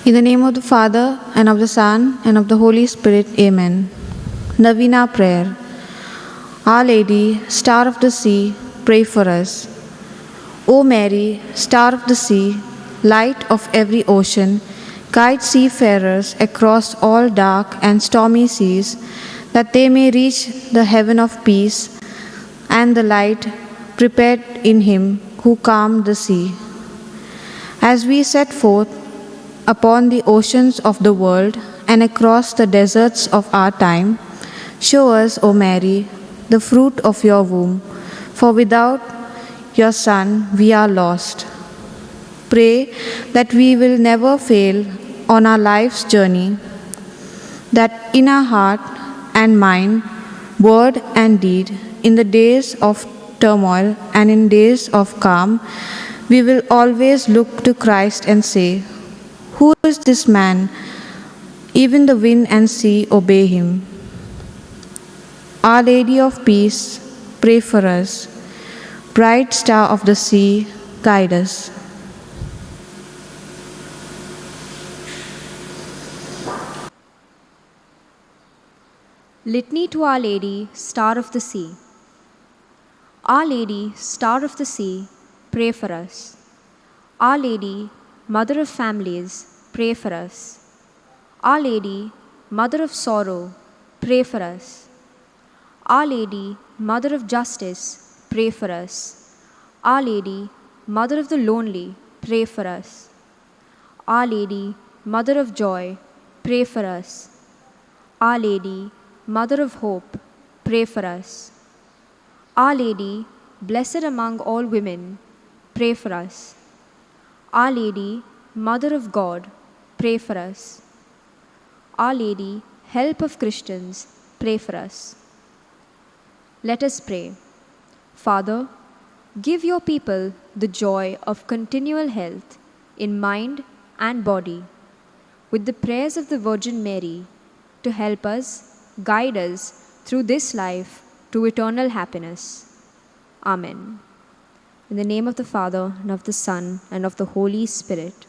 In the name of the Father, and of the Son, and of the Holy Spirit, Amen. Novena Prayer. Our Lady, Star of the Sea, pray for us. O Mary, Star of the Sea, light of every ocean, guide seafarers across all dark and stormy seas, that they may reach the heaven of peace and the light prepared in him who calmed the sea. As we set forth upon the oceans of the world and across the deserts of our time, show us, O Mary, the fruit of your womb, for without your Son we are lost. Pray that we will never fail on our life's journey, that in our heart and mind, word and deed, in the days of turmoil and in days of calm, we will always look to Christ and say, "Who is this man? Even the wind and sea obey him." Our Lady of Peace, pray for us. Bright Star of the Sea, guide us. Litany to Our Lady, Star of the Sea. Our Lady, Star of the Sea, pray for us. Our Lady, Mother of Families, pray for us. Our Lady, Mother of Sorrow, pray for us. Our Lady, Mother of Justice, pray for us. Our Lady, Mother of the Lonely, pray for us. Our Lady, Mother of Joy, pray for us. Our Lady, Mother of Hope, pray for us. Our Lady, blessed among all women, pray for us. Our Lady, Mother of God, pray for us. Our Lady, Help of Christians, pray for us. Let us pray. Father, give your people the joy of continual health in mind and body, with the prayers of the Virgin Mary to help us, guide us through this life to eternal happiness. Amen. In the name of the Father, and of the Son, and of the Holy Spirit.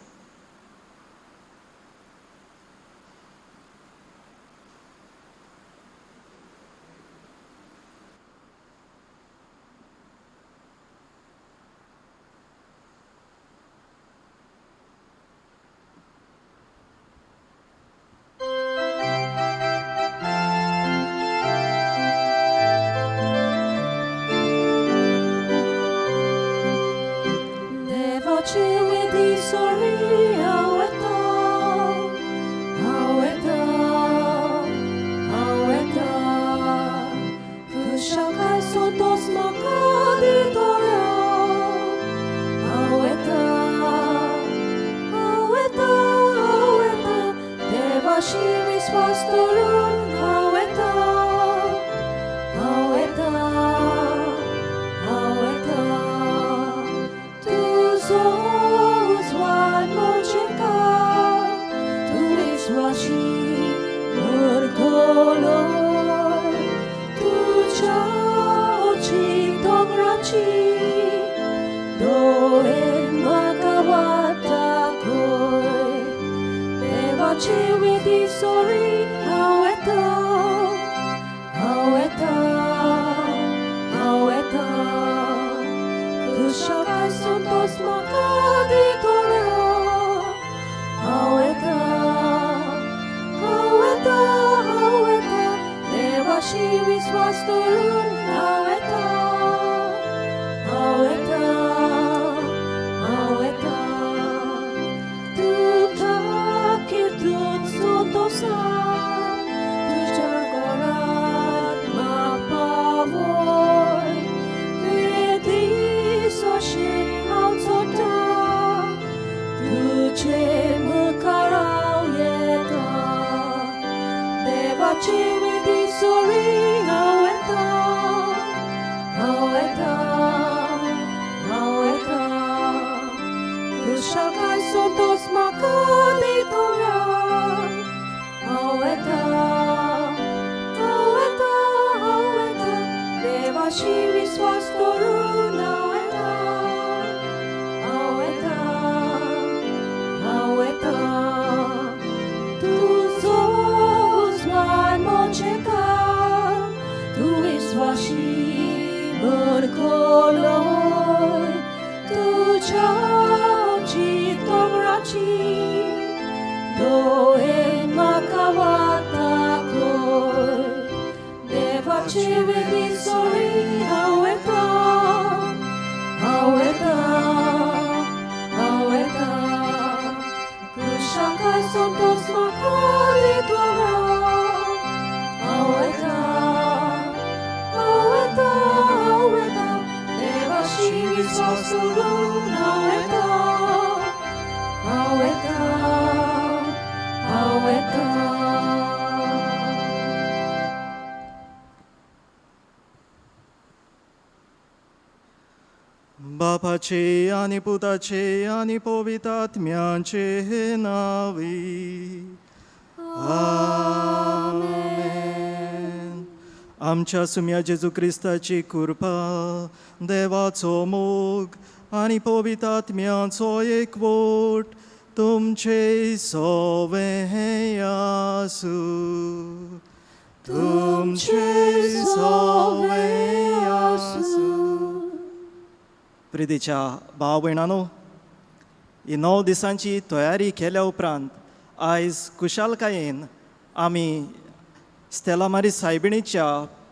बापाचे आनी पुताचे आनी पवित्र आत्म्याचे नांवी आमेन. आमच्या सुम्या जेजू क्रिस्ताची कृपा, देवाचो मोग आनी पवित्र आत्म्याचो एकवट तुमचे सवें आसूं. तुमचे सवे आसूं. प्रितीच्या भाव भयणानो, ही 9 दिसांची तयारी केल्या उपरांत आयज खुशालकायेन आमी स्टेला मारी सायबिणीच्या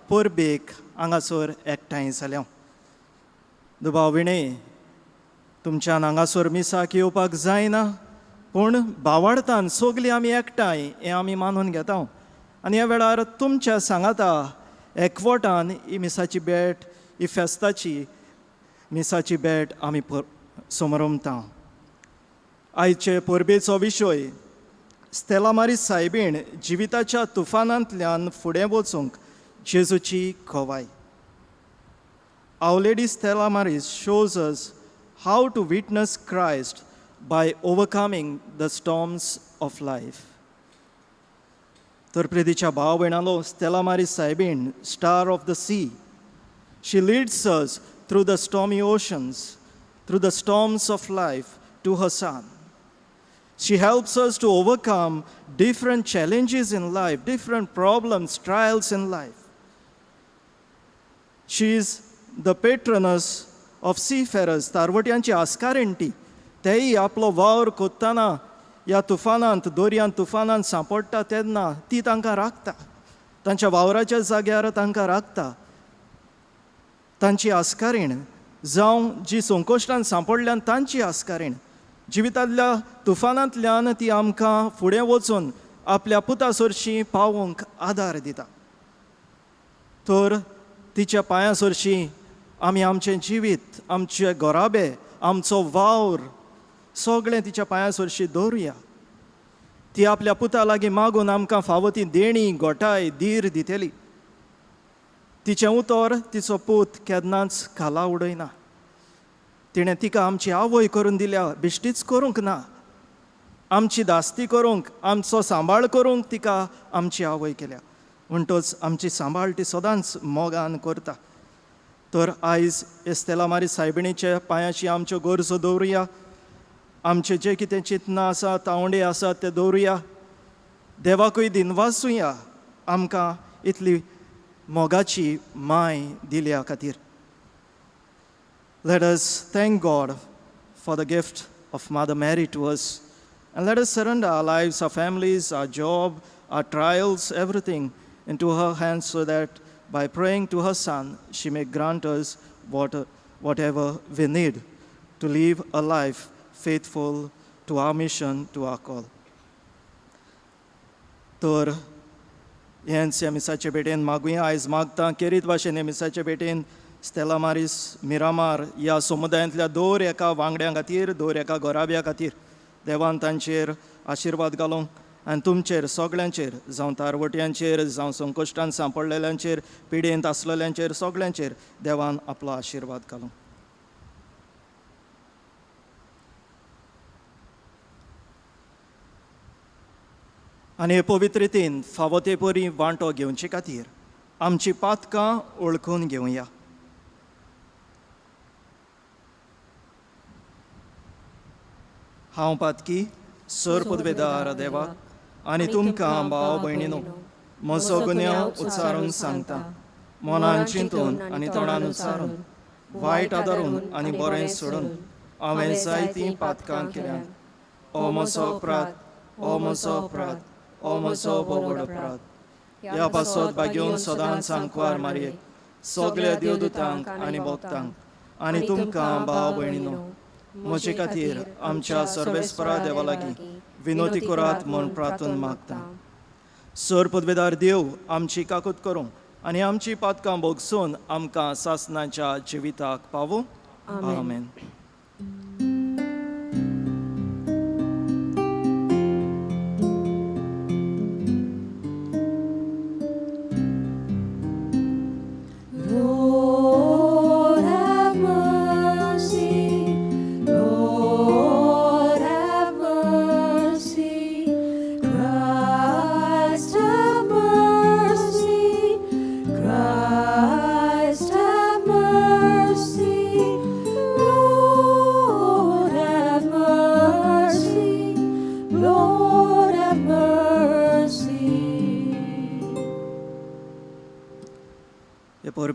परबेक हांगासर एकठांय जाल्या. दुबाव विणे तुमच्यान हांगासर मिसाक येवपाक जायना, पूण भावार्थान सगलीं आमी एकठांय हें आमी मानून घेता आनी ह्या वेळार तुमच्या सांगाता एकवटान ही मिसाची भेट, ही फेस्ताची मिसाची भेट आमी समरमता. आयचे परबेचो विशय स्टेला मारी सायबीण जिविताच्या तुफानांतल्यान फुडें वचूंक जेजूची गवाय. Our Lady Stella Maris shows us how to witness Christ by overcoming the storms of life. तर प्रितीच्या भाव भयणालो, स्टेला मारी सायबीण, star of the sea, she leads us through the stormy oceans, through the storms of life to her son. She helps us to overcome different challenges in life, different problems, trials in life. She is the patroness of seafarers, तारवट्यांची आस्कारीण ती. तेय आपलो वावर कोत्ताना ह्या तुफानांत, दर्यांत तुफानांत सांपडटा तेन्ना ती तांकां राखता, तांच्या वावराच्या जाग्यार तांकां राखता. तांची आस्कारीण जावं जी संकश्टान सांपडल्यान तांची आस्कारीण, जिवितांतल्या तुफानांतल्यान ती आमकां फुडें वचून आपल्या पुता सरशीं पावोवंक आदार दिता. तर तिच्या पांयां सरशीं आमी आमचें जिवीत, आमचे घराबे, आमचो वावर सगळें तिच्या पांयां सरशीं दवरुया. ती आपल्या पुता लागीं मागून आमकां फावो ती देणी, गोठाय, धीर दितली. तिचें उतर तिचो पूत केन्नाच खाला उडयना. तिणें तिका आमची आवय करून दिल्या, बेश्टीच करूंक ना. आमची दास्ती करूंक, आमचो सांबाळ करूंक तिका आमची आवय केल्या. म्हणटच आमची सांबाळ ती सदांच मोगान करता. तर आयज एस्तेला मारी सायबिणीच्या पांयाची आमच्यो गरजो दवरुया, आमचे जे कितें चिंतनां आसा, तावंडे आसात ते दवरुया. देवाकूय दिनवासुया आमकां इतली मोगाची माय दिल्या खातीर. Let us thank God for the gift of Mother Mary to us, and let us surrender our lives, our families, our job, our trials, everything into her hands, so that by praying to her Son, she may grant us whatever we need to live a life faithful to our mission, to our call. तर हेंच ह्या मिसाचे भेटेन मागुया. आयज मागता केरीत भाशेन ह्या मिसाचे भेटेन Stella मारीस Miramar ह्या समुदायांतल्या दर एका वांगड्यां खातीर, दर एका घराब्या खातीर देवान तांचेर आशिर्वाद घालूंक आनी तुमचेर सगळ्यांचेर, जावं तारवट्यांचेर, जावं संकश्टान सांपडलेल्यांचेर, पिडेंत आसलेल्यांचेर, सगळ्यांचेर देवान आपलो आशिर्वाद घालूंक. आनी हे पवित्र रितीन फावो ते परी वांटो घेवचे खातीर आमची पातकां वळखून घेवया. हांव पातकी सर पदवेदार देवाक आनी तुमकां भाव भयणीनो म्हजो गुन्यांव उच्चारून सांगता. मनान चिंतून आनी तोंडान उच्चारून, वायट आदारून आनी बरें सोडून हांवें जायतीं पातकां केल्यांत. ओ म्हजो अपराध, ओ म्हजो अपराध, ओ म्हजो भोव अपराध. ह्या पासत बागेवन सदांच आंकवार मारयेक, सगल्या देवदूतांक आनी भक्तांक आनी तुमकां भाव भयणीनो म्हजे खातीर आमच्या सर्वेस्परा देवा लागीं विनोती करात म्हूण प्रार्थना मागता. सर पदवेदार देव आमची काकूत करूं आनी आमची पातकां भोगसून आमकां सासनाच्या जिविताक पावूं. आमेन. Lord have mercy, Lord have mercy, Christ have mercy, Christ have mercy, Lord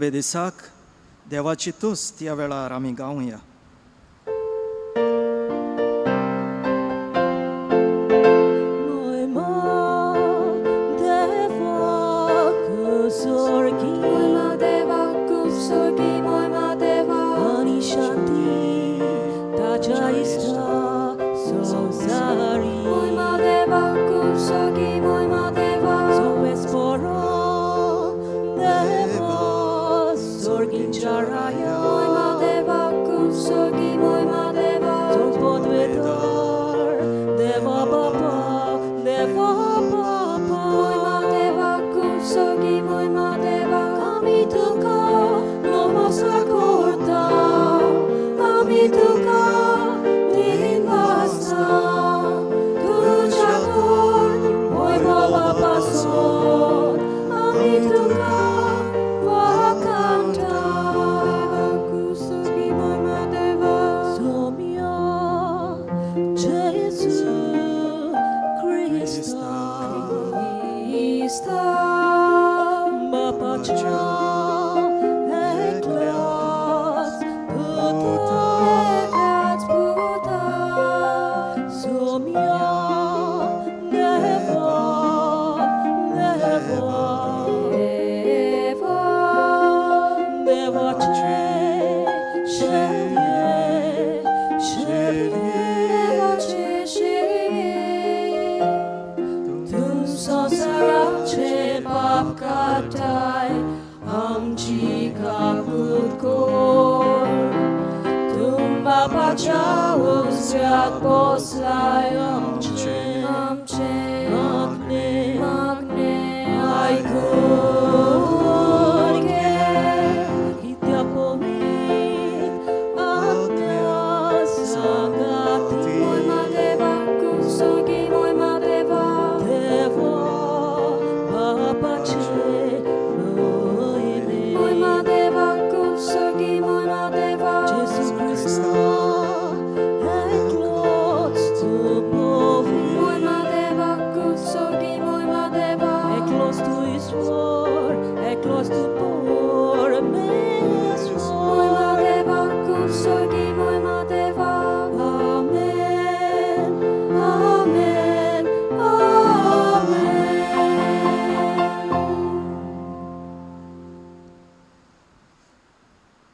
परबे दिसाक देवाची तुस्त ह्या वेळार आमी गावया.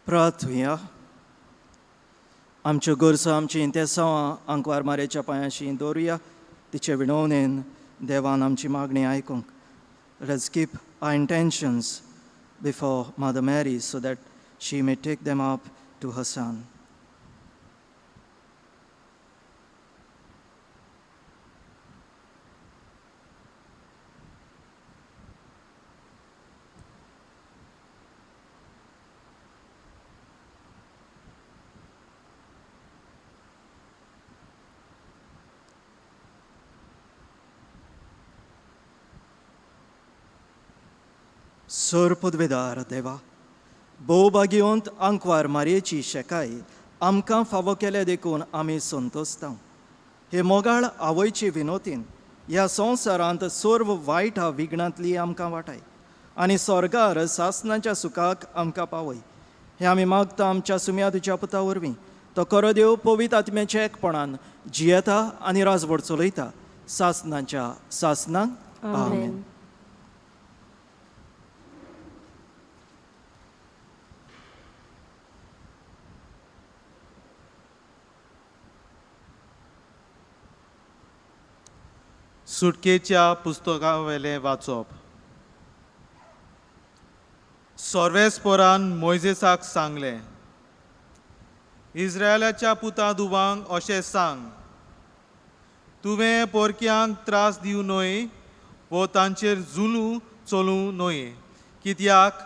प्रार्थुया. आमच्यो गरजो आमची इंतेसांवां आंकवार मारेच्या पांयांशी दवरुया. तिचे विणवणेन देवान आमची मागणी आयकूंक. Let's keep our intentions before Mother Mary so that she may take them up to her son. Sir पदवेदार देवा, भोवभाग्यवंत आंकवार मारयेची शेकाय आमकां फावो केल्या देखून आमी संतोसता. हे मोगाळ आवयचे विनोतीन ह्या संवसारांत सर्व वायट विघ्नांतली आमकां वाटाय आनी स्वर्गार सासनाच्या सुखाक आमकां पावय. हें आमी मागता आमच्या सुम्या तुज्या पुता वरवीं. तो खरो देव पवित्र आत्म्याच्या एकपणान जियेता आनी राजवट चलयता सासनाच्या सासनाक. आमेन. सुटकेच्या पुस्तकावेलें वाचप. सर्वेस्परान मोयजेसाक सांगलें, इस्रायलाच्या पुता दुबांक अशें सांग, तुवें पोरक्यांक त्रास दिवं न्हय वो तांचेर जुलूं चलूं न्हय, कित्याक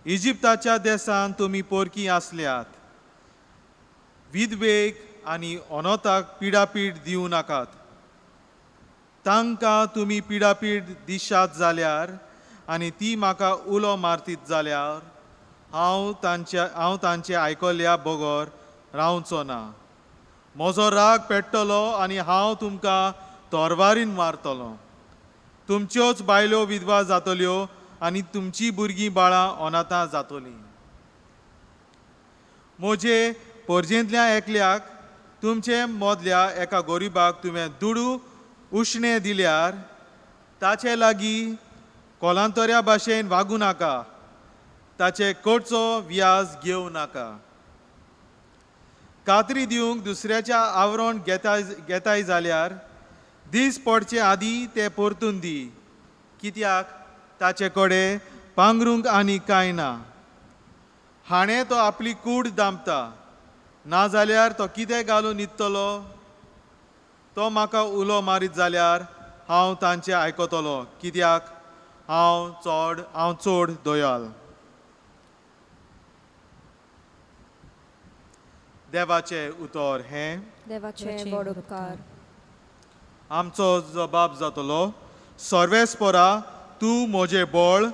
इजिप्ताच्या देशांत तुमी पोरकी आसल्यात. विधवेक आनी अनोताक पिडापीड दिवं नाकात. तांकां तुमी पिडापीड दिशात जाल्यार आनी ती म्हाका उलो मारतीत जाल्यार हांव तांचे आयकल्या बगर रावचो ना. म्हजो राग पेट्टलो आनी हांव तुमकां तरवारीन मारतलो. तुमच्योच बायलो विधवा जातल्यो आनी तुमची भुरगीं बाळां अनाथां जातलीं. म्हजे पोरजेंतल्या एकल्याक तुमचे मदल्या एका गरिबाक तुवें दुडू उश्णें दिल्यार ताचे लागीं कोलांतोऱ्या भाशेन वागूं नाका, ताचे कडचो व्याज घेवं नाका. कात्री दिवंक दुसऱ्याच्या आवरण घेताय जाल्यार दीस पडचे आदीं तें परतून दी, कित्याक ताचे कडेन पांगरूंक आनी कांय ना. हाणें तो आपली कूड दामता, नाजाल्यार तो कितें घालून न्हिदतलो? तो म्हाका उलो मारीत जाल्यार हांव तांचें आयकतलो, कित्याक हांव चड दयाल. देवाचें उतर हें. देवाचे व्हड उपकार. आमचो जबाब जातलो, सर्वेस्परा तूं म्हजें बळ,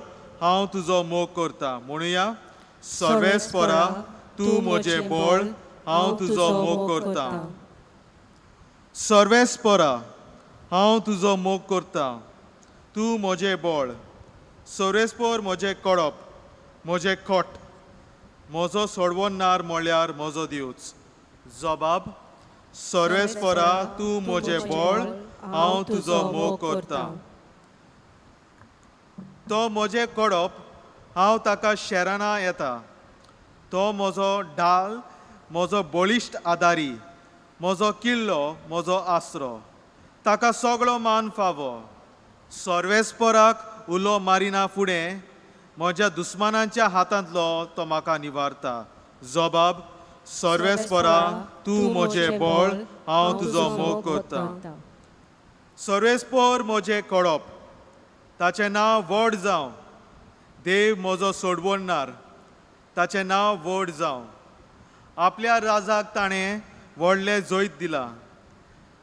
हांव तुजो मोग करता. म्हणुया, सर्वेस्परा तूं म्हजें बळ, हांव तुजो मोग करता. सर्वेस्परा हांव तुजो मोग करता, तूं म्हजें बळ. सर्वेस्पर म्हजें कडप, म्हजें खोट, म्हजो सोडवणदार म्हळ्यार म्हजो दिवच. जबाब, सर्वेस्परा तूं म्हजें बळ, हांव तुजो मोग करता. तो म्हजें कडप, हांव ताका शेराना येता. तो म्हजो ढाल, म्हजो बळिश्ट आदारी, म्हजो किल्लो, म्हजो आसरो, ताका सगळो मान फावो. सर्वेस्पराक उलो मारिना फुडें म्हज्या दुस्मानांच्या हातांतलो तो म्हाका निवारता. जबाब, सर्वेस्परा तूं म्हजें बळ, हांव तुजो मोग करता. सर्वेस्पर म्हजें कडप, ताचें नांव व्हड जावं. देव म्हजो सोडवणदार, ताचें नांव व्हड जावं. आपल्या राजाक ताणें व्हडलें जैत दिलां,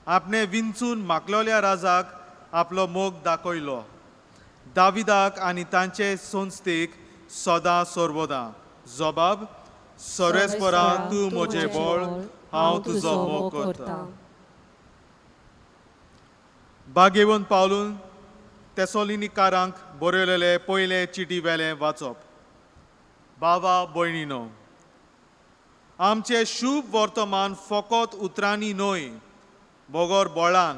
आपणें विंचून मागलोल्या राजाक आपलो मोग दाखयलो. दाविदाक आनी तांचे संस्थेक सदां सर्वदां. जबाब, सर्वेस्परा तूं म्हजें बळ, हांव तुजो मोग करता. बागेवन पावलून तेसोलिनीकारांक बरयलेले पयले चिटी वेलें वाचप. बाबा भयणीनो, आमचें शुभ वर्तमान फकत उतरांनी न्हय, बगर बळान,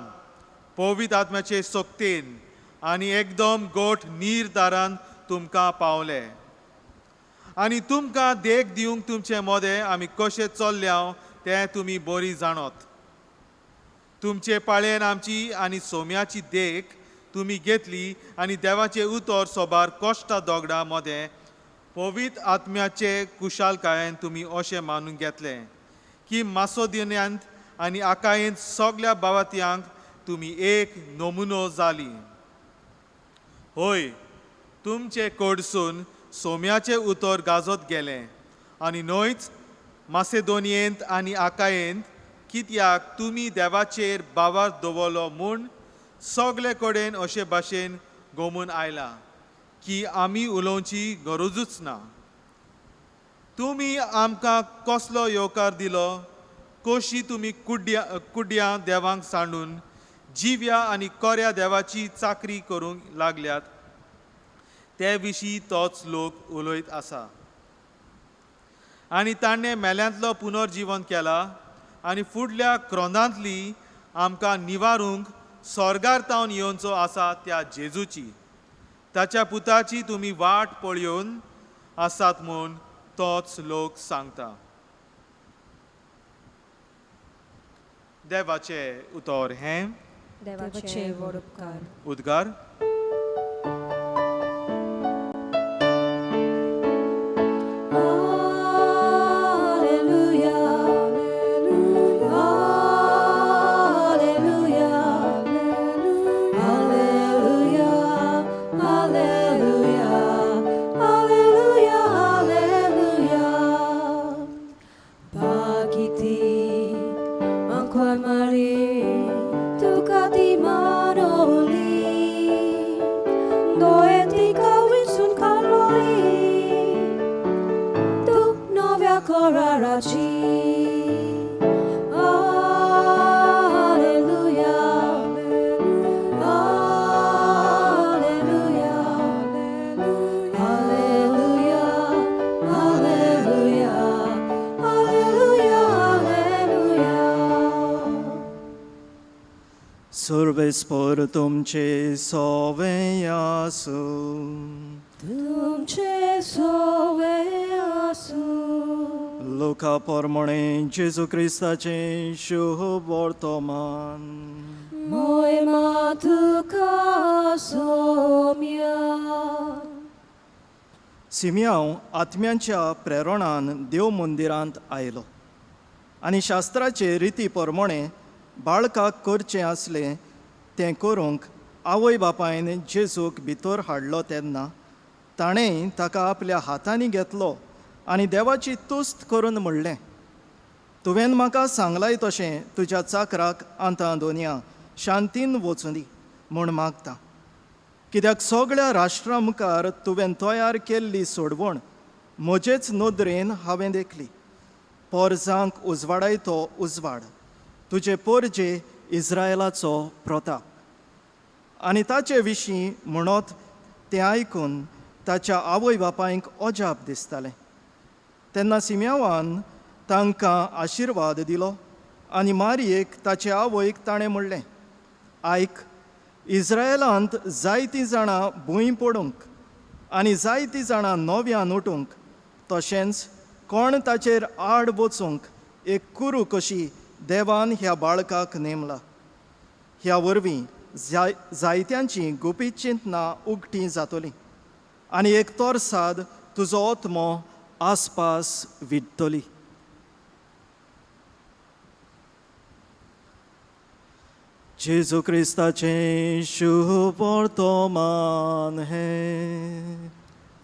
पवित्र आत्म्याचे शक्तेन आनी एकदम गोठ नीर दारान तुमकां पावले. आनी तुमकां देख दिवंक तुमचे मदें आमी कशें चल्ल्या तें तुमी बरी जाणत. तुमचे पाळयेन आमची आनी सोम्याची देख तुमी घेतली आनी देवाचें उतर सोबार कश्टा दोगडां मदें पवित्र आत्म्याचे कुशालकायेन तुमी अशें मानून घेतलें की मासोदिन्यांत आनी आकायेंत सगल्या बावात्यांक तुमी एक नमुनो जाली. हय, तुमचे कडसून सोम्याचें उतर गाजत गेलें आनी न्हयच मासेदोनियेंत आनी आकायेंत, कित्याक तुमी देवाचेर बावार दवरलो म्हूण सगळे कडेन अशे भाशेन गोमून आयला की आमी उलोवची गरजूच ना. तुमी आमकां कसलो येवकार दिलो, कशी तुमी कुड्ड्या देवांक सांडून जिव्या आनी कोऱ्या देवाची चाकरी करूंक लागल्यात ते विशीं तोच लोक उलयत आसा. आनी ताणें मेल्यांतलो पुनर्जिवन केला आनी फुडल्या क्रोंदांतली आमकां निवारूंक स्वर्गार तावन येवचो आसा त्या जेजूची, ताच्या पुताची तुमी वाट पळयोवन आसात म्हूण तोच लोक सांगता. देवाचें उतर हें. देवाचे व्हड उपकार. उद्गार. Alleluia, Alleluia, सर्वेस्पर तुमचे सोवे आसूं. तुमचे सोवे आसूं. लोका पोरमणे जेजू क्रिस्ताचें शुभ वर्तमान. मोयमा तुका सोम्या. सिमियांव आत्म्यांच्या प्रेरणान देव मंदिरांत आयलो आनी शास्त्राचे रिती प्रमाणे बाळकाक करचें आसलें तें करूंक आवय बापायन जेजूक भितर हाडलो तेन्ना ताणें ताका आपल्या हातांनी घेतलो आनी देवाची तुस्त करून म्हणलें, तुवें म्हाका सांगलाय तशें तुज्या चाकराक आतां दोनया शांतीन वचूं दी म्हूण मागता, कित्याक सगळ्या राष्ट्रां मुखार तुवें तयार केल्ली सोडवण म्हजेच नदरेन हांवें देखली. पोरजांक उजवाडाय तो उजवाड, तुजे पोरजे इस्रायलाचो प्रताप. आनी ताचे विशीं म्हणत तें आयकून ताच्या आवय बापायक अजाप दिसतालें. तेन्ना सिम्यावान तांकां आशिर्वाद दिलो आनी मारयेक ताचे आवयक ताणें म्हणलें, आयक, इस्रायलांत जायतीं जाणां भूंय पडूंक आनी जायतीं जाणां नव्यान उठूंक, तशेंच कोण ताचेर आड वचूंक एक कुरू कशी देवान ह्या बाळकाक नेमला. ह्या वरवीं जायत्यांची गुपीत चिंतनां उगटीं जातलीं आनी एक तोरसाद तुजो आत्मो आसपास विडटली. जेजू क्रिस्ताचें शुभ वर्तमान हें.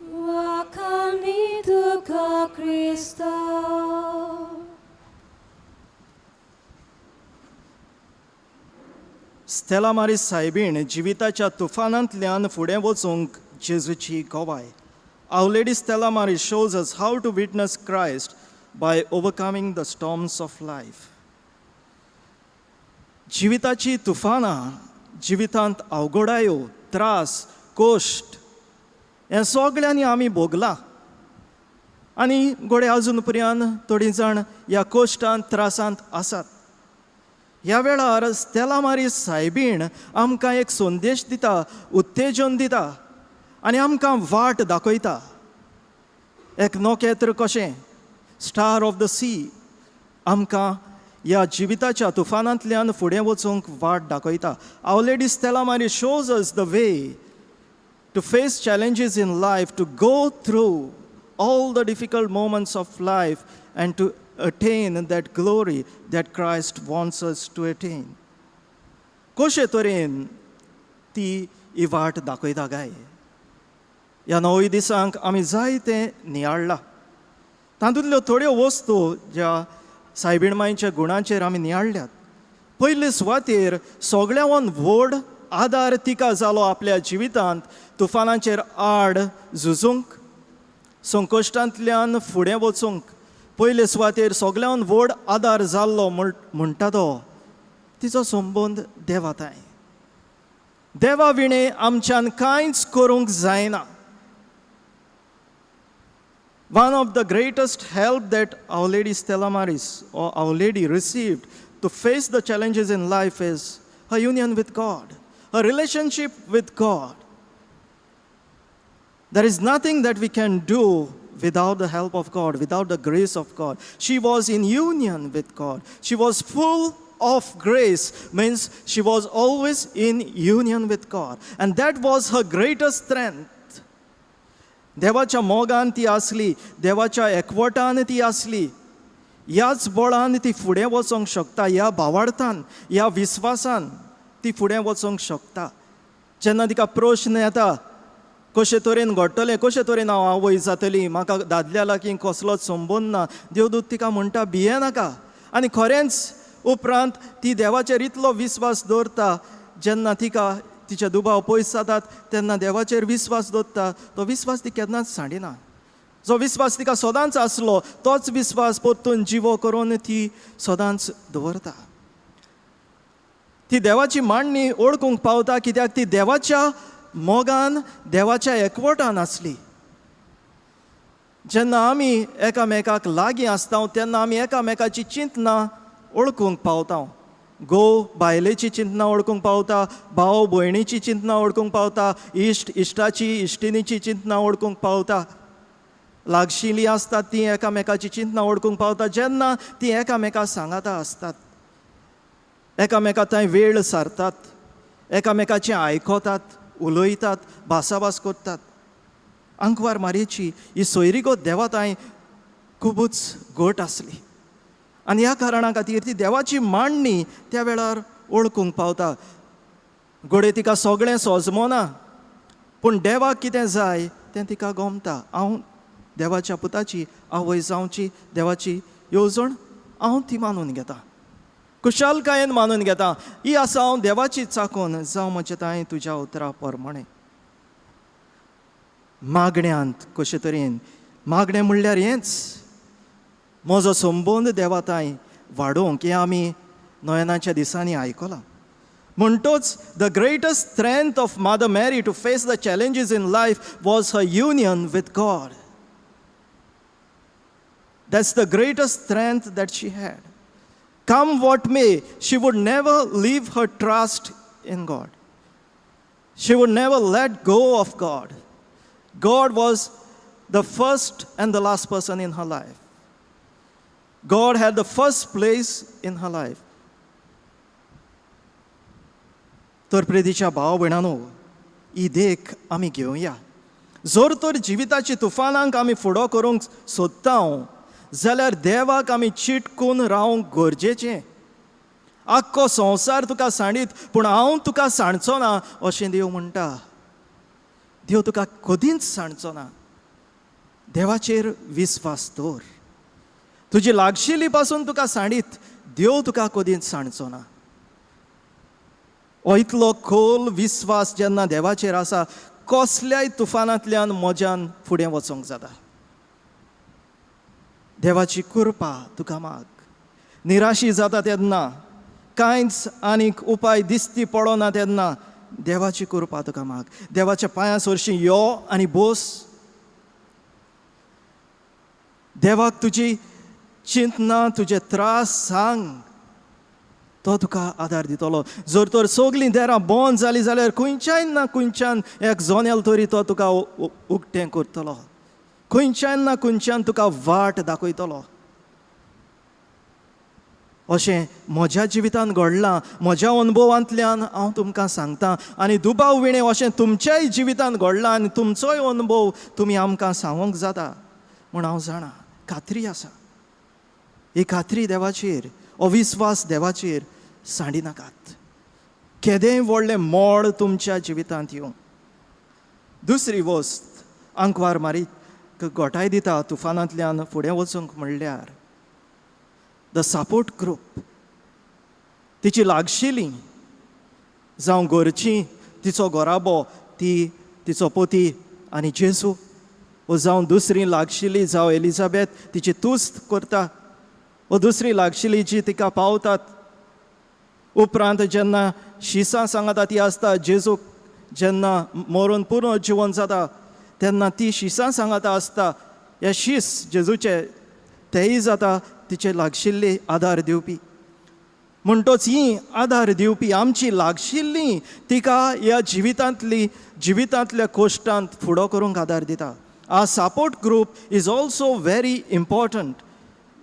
वाखाणी तुका क्रिस्ता. स्टेला मारीस सायबीण जिविताच्या तुफानांतल्यान फुडें वचूंक जेजूची गवाय. Our Lady Stella Maris shows us how to witness Christ by overcoming the storms of life. जिविताची तुफानां, जिवितांत अवघडायो, त्रास, कश्ट हें सगळ्यांनी आमी भोगलां आनी घडये अजून पर्यंत थोडीं जाण ह्या कश्टांत त्रासांत आसात. ह्या वेळार स्टेला मारीस सायबीण आमकां एक संदेश दिता, उत्तेजन दिता आनी आमकां वाट दाखयता. एक नखेत्र कशें, स्टार ऑफ the C, आमकां ह्या जिविताच्या तुफानांतल्यान फुडें वचूंक वाट दाखयता. Our Lady Stella Maris shows us the way to face challenges in life, to go through all the difficult moments of life and to attain that glory that Christ wants us to attain. कशे तरेन ती ही वाट दाखयता काय? ह्या णवूय दिसांक आमी जायतें नियाळ्ळां. तातूंतल्यो थोड्यो वस्तू ज्या सायबीण मांयच्या गुणांचेर आमी नियाळ्ळ्यात. पयले सुवातेर सगळ्यावन व्हड आदार तिका जालो आपल्या जिवितांत तुफानाचेर आड झुजूंक, संकश्टांतल्यान फुडें वचूंक पयले सुवातेर सगळ्यान व्हड आदार जाल्लो म्हणटा तो तिचो संबंद देवाताय. देवा विणें आमच्यान कांयच करूंक जायना. One of the greatest help that Our Lady Stella Maris or Our Lady received to face the challenges in life is her union with God, her relationship with God. There is nothing that we can do without the help of God, without the grace of God. She was in union with God. She was full of grace, means she was always in union with God. And that was her greatest strength. देवाच्या मोगान ती आसली, देवाच्या एकवटान ती आसली. ह्याच बळान ती फुडें वचोंक शकता, ह्या भावार्थान, ह्या विस्वासान ती फुडें वचोंक शकता. जेन्ना तिका प्रश्न येता, कशे तरेन घडटलें, कशे तरेन हांव आवय जातली, म्हाका दादल्या लागीं कसलोच संबंद ना, देवदूत तिका म्हणटा भिये नाका. आनी खरेंच उपरांत ती देवाचेर इतलो विस्वास दवरता, जेन्ना तिका तिचे दुबाव पयस जातात तेन्ना देवाचेर विस्वास दवरता. तो विस्वास ती केन्नाच सांडिना. जो विस्वास तिका सदांच आसलो तोच विस्वास परतून जिवो करून ती सदांच दवरता. ती देवाची मांडणी ओळखूंक पावता, कित्याक ती देवाच्या मोगान, देवाच्या एकवटान आसली. जेन्ना आमी एकामेकाक लागीं आसता तेन्ना आमी एकामेकाची चिंतनां ओळखूंक पावता. घोव बायलेची चिंतना वळखूंक पावता, भाव भयणीची चिंतना वळखूंक पावता, इश्ट इश्टाची इश्टिणीची चिंतना वळखूंक पावता. लागशिल्लीं आसतात तीं एकामेकाची चिंतना वळखूंक पावता जेन्ना तीं एकामेका सांगाता आसतात, एकामेका थंय वेळ सारतात, एकामेकाचें आयकतात, उलयतात, भासाभास करतात. आंकवार मारयेची ही सोयरीगत देवा थंय खुबूच घट आसली आनी ह्या कारणा खातीर ती देवाची मांडणी त्या वेळार वळखूंक पावता. घडये तिका सगळें सोजमना, पूण देवाक कितें जाय तें तिका गमता. हांव देवाच्या पुताची आवय जावची, देवाची येवजण हांव ती मानून घेता, खुशालकायेन मानून घेता. ही आसा हांव देवाची चाकून, जावं म्हजें तांय तुज्या उतरा प्रमाणें. मागण्यांत कशे तरेन, मागणें म्हणल्यार हेंच, म्हजो संबंद देवा तांय वाडोवंक, हें आमी नोयनाच्या दिसांनी आयकलां. म्हणटोच the greatest strength of Mother Mary to face the challenges in life was her union with God. That's the greatest strength that she had. Come what may, she would never leave her trust in God. She would never let go of God. God was the first and the last person in her life. God had the first place in her life. तर प्रेदीच्या भाव भयणानो, ही देख आमी घेवया. जर तर जिविताची तुफानांक आमी फुडो करूंक सोदता जाल्यार देवाक आमी चिटकून रावंक गरजेचें. आख्खो संवसार तुका सांडीत, पूण हांव तुका सांडचो ना अशें देव म्हणटा. देव तुका कदींच सांडचो ना. देवाचेर विस्वास दवर. तुजी लागशिल्ली पासून तुका सांडीत, देव तुका कदींच सांडचो ना. हो इतलो खोल विस्वास जेन्ना देवाचेर आसा, कसल्याय तुफानांतल्यान म्हज्यान फुडें वचोंक जाता. देवाची कृपा तुका माग. निराशी जाता तेन्ना, कांयच आनीक उपाय दिसती पडना तेन्ना देवाची कृपा तुका माग. देवाच्या पांयां सरशीं यो आनी बोस. देवाक तुजी चिंतना, तुजे त्रास सांग, तो तुका आदार दितलो. जर तर सगलीं देरां बंद जालीं जाल्यार खंयच्यान ना खंयच्यान एक जनेल तरी तो तुका उक्तें करतलो, खंयच्यान ना खंयच्यान तुका वाट दाखयतलो. अशें म्हज्या जिवितांत घडलां, म्हज्या अनुभवांतल्यान हांव तुमकां सांगता आनी दुबाव विणें अशें तुमच्याय जिवितांत घडलां आनी तुमचोय अनुभव तुमी आमकां सांगूंक जाता म्हूण हांव जाणा. खात्री आसा, ही खात्री देवाचेर, हो विस्वास देवाचेर सांडी नाकात. केदेंय व्हडलें मोड तुमच्या जिवितांत येवं. दुसरी वस्त आंकवार मारीक गोठाय दिता तुफानांतल्यान फुडें वचूंक म्हणल्यार the support group. तिची लागशिल्ली जावं घरचीं, तिचो घराबो, ती तिचो पती आनी जेजू, वो जावं दुसरी लागशिल्ली जावं एलिजाबेथ तिची तुस्त करता, वो दुसरी लागशिल्ली जी तिका पावतात. उपरांत जेन्ना शिसां सांगता ती आसता, जेजूक जेन्ना मरून पुनर्जिवन जाता तेन्ना ती शिसां सांगता आसता. हे शीस जेजूचे तेय जाता तिचे लागशिल्ली आदार दिवपी. म्हणटोच ही आदार दिवपी आमची लागशिल्ली तिका ह्या जिवितांतल्या कोश्टांत फुडो करूंक आदार दिता. Our support group is also very important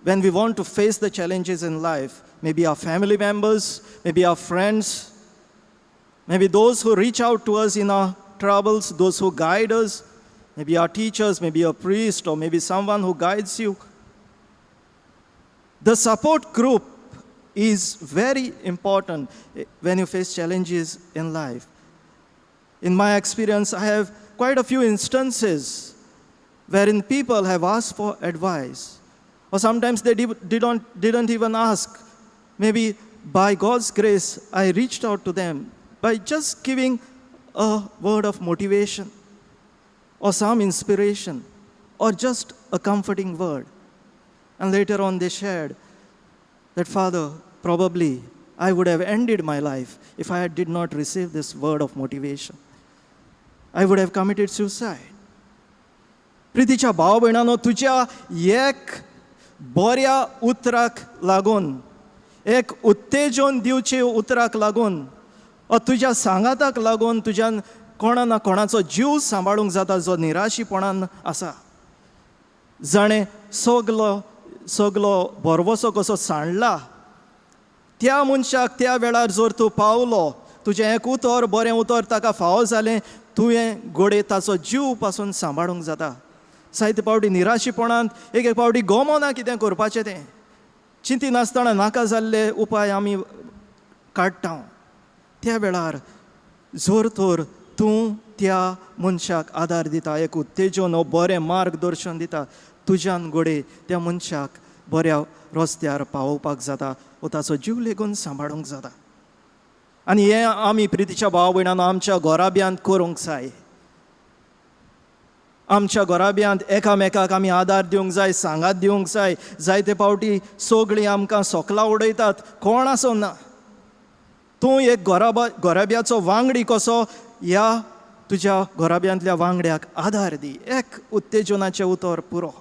when we want to face the challenges in life. Maybe our family members, maybe our friends, maybe those who reach out to us in our troubles, those who guide us, maybe our teachers, maybe a priest, or maybe someone who guides you. The support group is very important when you face challenges in life. In my experience, I have quite a few instances wherein people have asked for advice, or sometimes they didn't even ask. Maybe by God's grace, I reached out to them by just giving a word of motivation or some inspiration or just a comforting word. And later on they shared that, Father, probably I would have ended my life if I did not receive this word of motivation. I would have committed suicide. प्रितीच्या भाव भयणानो, तुज्या एक बऱ्या उतराक लागून, एक उत्तेजन दिवचे उतराक लागून वा तुज्या सांगाताक लागून तुज्यान कोणा ना कोणाचो जीव सांबाळूंक जाता जो निराशीपणान आसा, जाणें सगलो सगलो भरवसो कसो सांडला त्या मनशाक. त्या वेळार जर तूं पावलो, तुजें एक उतर, बरें उतर ताका फावो जालें, तुवें घडये ताचो जीव पासून सांबाळूंक जाता. जायते फावटी निराशीपणांत एक एक फावटी गमना कितें करपाचें तें, चिंती नासतना नाका जाल्ले उपाय आमी काडटा. त्या वेळार जर तर तूं त्या मनशाक आदार दिता, एक उत्तेजन हो बरें मार्गदर्शन दिता, तुज्यान घडये त्या मनशाक बऱ्या रस्त्यार पावोवपाक जाता वो ताचो जीव लेगून सांबाळूंक जाता. आनी हें आमी प्रितीच्या भाव भयणांनो आमच्या घराब्यांत करूंक जाय. आमच्या घराब्यांत एकामेकाक आमी आदार दिवंक जाय, सांगात दिवंक जाय. जायते फावटी सगळीं आमकां सोकलां उडयतात, कोण आसो ना. तूं एक घराब्याचो वांगडी कसो ह्या तुज्या घराब्यांतल्या वांगड्याक आदार दी. एक उत्तेजनाचें उतर पुरो.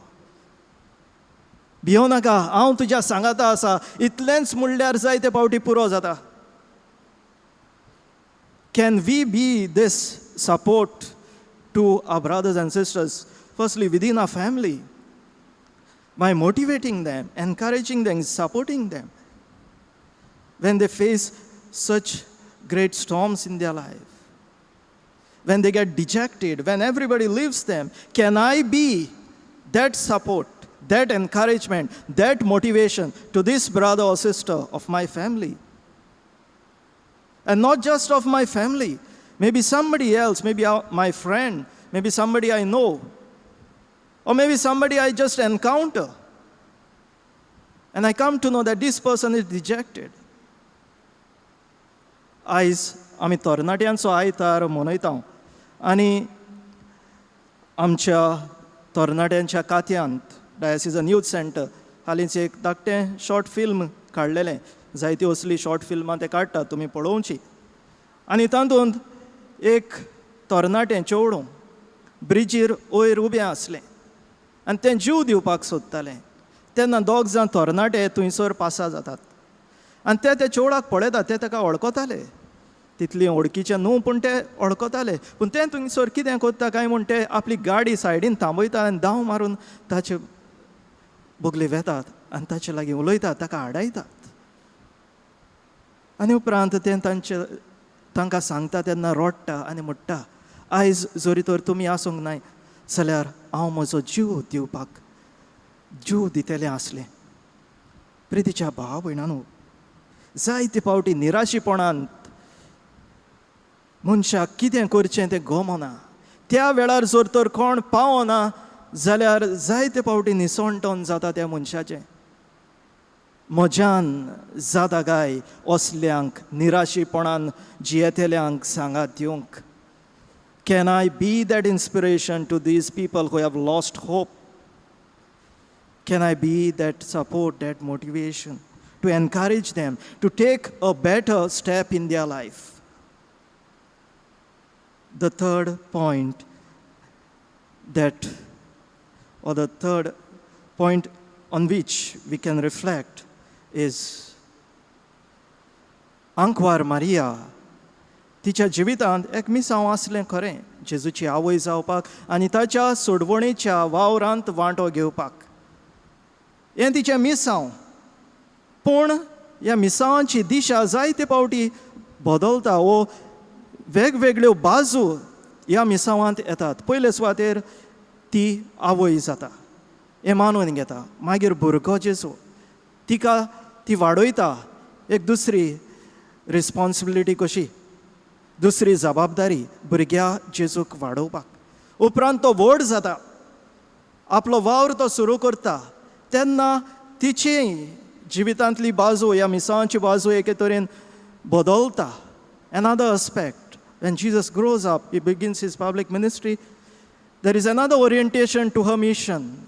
भियों नाका, हांव तुज्या सांगाता आसा, इतलेंच म्हणल्यार जायते फावटी पुरो जाता. Can we be this support to our brothers and sisters, firstly within our family, by motivating them, encouraging them, supporting them when they face such great storms in their life, when they get dejected, when everybody leaves them? Can I be that support, that encouragement, that motivation to this brother or sister of my family? And not just of my family, maybe somebody else, maybe my friend, maybe somebody I know, or maybe somebody I just encounter. And I come to know that this person is dejected. आयज आमी तरणाट्यांचो आयतार मनयता आनी आमच्या तरणाट्यांच्या कात्यांत डायसिजन youth centre हालींच एक धाकटें शॉर्ट फिल्म काडलेलें. जायती असली शॉर्ट फिल्मां ते काडटात, तुमी पळोवची. आनी तातूंत एक तरणाटें चेडूं ब्रिजीर वयर उबें आसलें आनी तें जीव दिवपाक सोदतालें. तेन्ना दोग जाण तरणाटे थंयसर पासार जातात आनी ते त्या चेवडाक पळयतात. ते ताका वळखताले, तितली वळखीचे न्हू पूण ते वळखताले. पूण तें थंयसर कितें करता काय म्हूण ते आपली गाडी सायडीन थांबयता आनी धांव मारून ताचे बगले वेतात आनी ताचे लागीं उलयतात, ताका आडायतात. आनी उपरांत तें तांचे तांकां सांगता तेन्ना रडटा आनी म्हणटा, आयज जरी तर तुमी आसूंक नाय जाल्यार हांव म्हजो जीव दिवपाक जीव दितलें आसलें. प्रितीच्या भाव भयणांनो, जायते फावटी निराशीपणांत मनशाक कितें करचें तें गमना. त्या वेळार जर तर कोण पावना जाल्यार जायते फावटी निसणटन जाता त्या मनशाचें. म्हज्यान जाता काय असल्यांक, निराशीपणान जियेतल्यांक सांगात दिवंक? Can I be that inspiration to these people who have lost hope? Can I be that support, that motivation to encourage them to take a better step in their life? The third point that, or the third point on which we can reflect is आंकवार Maria तिच्या जिवितांत एक मिसांव आसलें खरें, जेजूची आवय जावपाक आनी ताच्या सोडवणेच्या वावरांत वांटो घेवपाक. हें तिचें मिसांव. पूण ह्या मिसांवाची दिशा जायते फावटी बदलता वो वेगवेगळ्यो बाजू ह्या मिसांवांत येतात. पयले सुवातेर ती आवय जाता हें मानून घेता. मागीर भुरगो जेजू, तिका ती वाडयता, एक दुसरी रिस्पॉन्सिबिलिटी कशी, दुसरी जबाबदारी भुरग्या जेजूक वाडोवपाक. उपरांत तो व्हड जाता, आपलो वावर तो सुरू करता, तेन्ना तिची जिवितांतली बाजू, ह्या मिसांवाची बाजू एके तरेन बदलता. Another aspect, when Jesus grows up, he begins his public ministry, there is another orientation to her mission.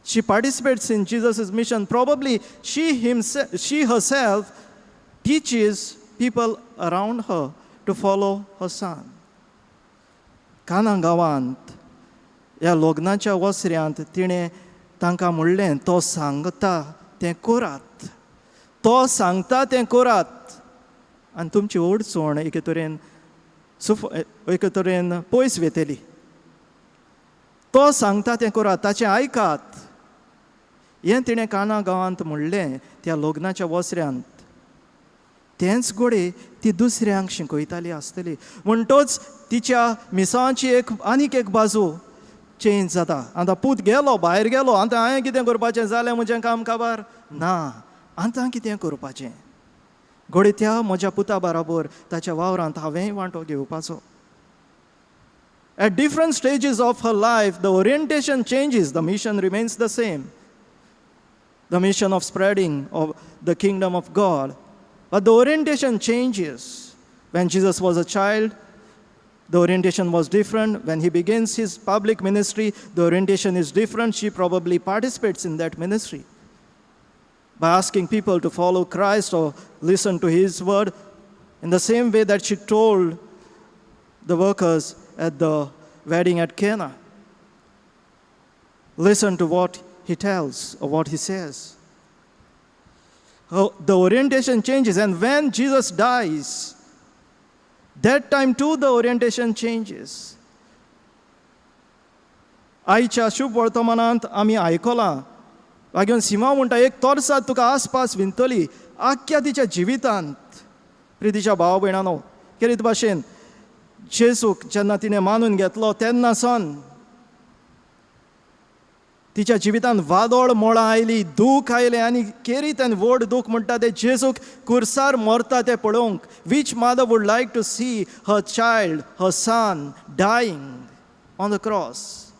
She participates in Jesus' mission. Probably she herself teaches people around her to follow her son. काना गांवांत ह्या लग्नाच्या वसऱ्यांत तिणें तांकां म्हणलें, तो सांगता तें करात. तो सांगता तें करात आनी तुमची अडचण एके तरेन सुफ एके तरेन पयस वेतली. तो सांगता तें करात, ताचें आयकात. हें तिणें काना गांवांत म्हणलें त्या लग्नाच्या वसऱ्यांत. तेंच घडये ती दुसऱ्यांक शिकयताली आसतली. म्हणटच तिच्या मिसांची एक आनीक एक बाजू चेंज जाता. आतां पूत गेलो, भायर गेलो, आतां हांवें कितें करपाचें, जालें म्हजें काम काबार ना, आतां कितें करपाचें? घडये त्या म्हज्या पुता बराबर ताच्या वावरांत हांवेंय वांटो घेवपाचो. At different stages of her life, the orientation changes, the mission remains the same. The mission of spreading of the kingdom of God. But the orientation changes. When Jesus was a child, the orientation was different. When he begins his public ministry, the orientation is different. She probably participates in that ministry by asking people to follow Christ or listen to his word, in the same way that she told the workers at the wedding at Cana. Listen to what he tells or what he says. Oh, the orientation changes, and when Jesus dies, that time too the orientation changes. आयच्या शुभ वर्तमानांत आमी आयकलां, वागेवन सिमा म्हणटा, एक तोरसाद तुका आसपास विंतली आख्ख्या तिच्या जिवितांत. प्रितीच्या भाव भयणानो, केरीत भाशेन जेजूक जेन्ना तिणें मानून घेतलो तेन्ना सावन तिच्या जिवितांत वादळ मोळां आयली, दूख आयलें, आनी केरीत आनी व्हड दूख म्हणटा तें जेजूक कुर्सार मरता तें पळोवंक. Which mother would like to see her child, her son, dying on the cross?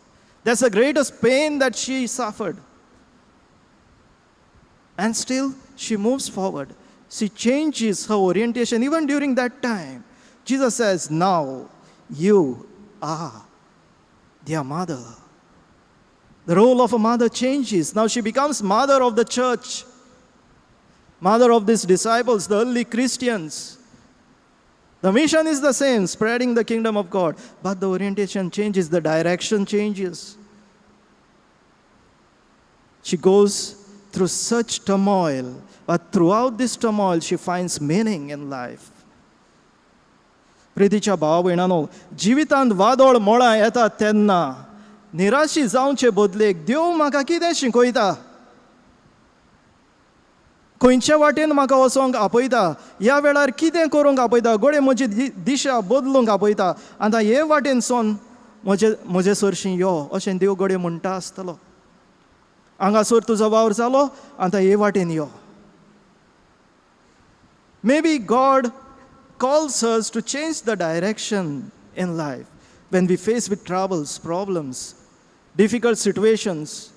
That's the greatest pain that she suffered. And still she moves forward. She changes her orientation even during that time. Jesus says, "Now you are their mother." The role of a mother changes. Now she becomes mother of the church, mother of these disciples, the early Christians. The mission is the same, spreading the kingdom of God, but the orientation changes, the direction changes. She goes through such turmoil, but throughout this turmoil, she finds meaning in life. प्रितीच्या भाव भयणानो, जिवितांत वादळ मोळां येतात तेन्ना निराशी जावचे बदलेक देव म्हाका कितें शिकयता, खंयच्या वाटेन म्हाका वचोंक आपयता, ह्या वेळार कितें करूंक आपयता, घडये म्हजी दिशा बदलूंक आपयता, आतां हे वाटेन सोन म्हजे सरशीं यो अशें देव घडये म्हणटा आसतलो. हांगासर तुजो वावर जालो, आतां हे वाटेन यो. Maybe God calls us to change the direction in life when we face with troubles, problems, difficult situations.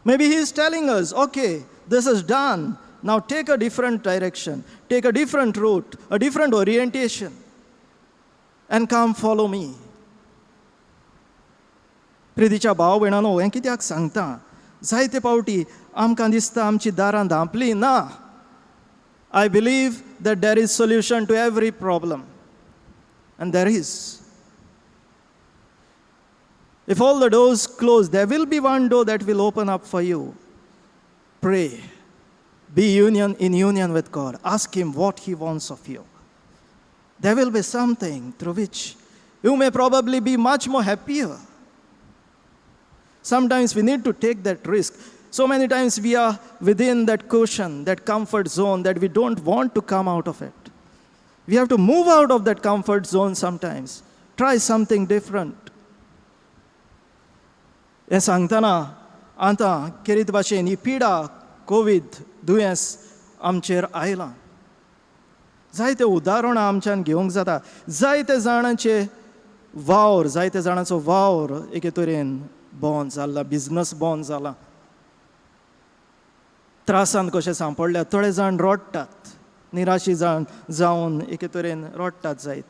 Maybe He is telling us, "Okay, this is done. Now take a different direction, take a different route, a different orientation, and come follow me." प्रितीच्या भाव भयणानो, हें कित्याक सांगता, जायते फावटी आमकां दिसता आमची दारां धांपली. ना, I believe that there is solution to every problem, and there is. If all the doors close, there will be one door that will open up for you. Pray. Be union in union with God. Ask Him what He wants of you. There will be something through which you may probably be much more happier. Sometimes we need to take that risk. So many times we are within that cushion, that comfort zone, that we don't want to come out of it. We have to move out of that comfort zone sometimes. Try something different. हें सांगतना आतां केरीत भाशेन ही पिडा Covid दुयेंस आमचेर आयलां. जायते उदाहरणां आमच्यान घेवंक जाता. जायते जाणांचे वावर, जायते जाणांचो वावर एके तरेन बंद जाला, बिजनस बंद जाला, त्रासान कशें सांपडल्यात. थोडे जाण रडटात, निराशी जावन जावन एके तरेन रडटात जायत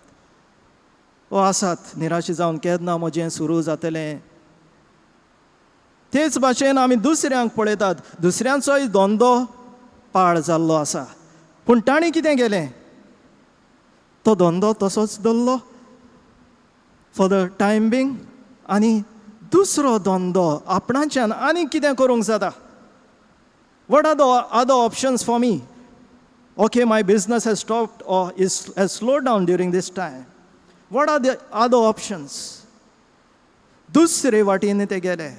ओ आसात निराशी जावन, केन्ना म्हजें सुरू जातलें? तेच भाशेन आमी दुसऱ्यांक पळयतात, दुसऱ्यांचोय धंदो पाड जाल्लो आसा, पूण तांणी कितें केलें? तो धंदो तसोच दवरलो फॉर the time Bing आनी दुसरो धंदो आपणाच्यान आनी कितें करूंक जाता. What are the other options for me? Okay, my business has stopped or has slowed down during this time. What are the other options? दुसरे वाटेन ते गेले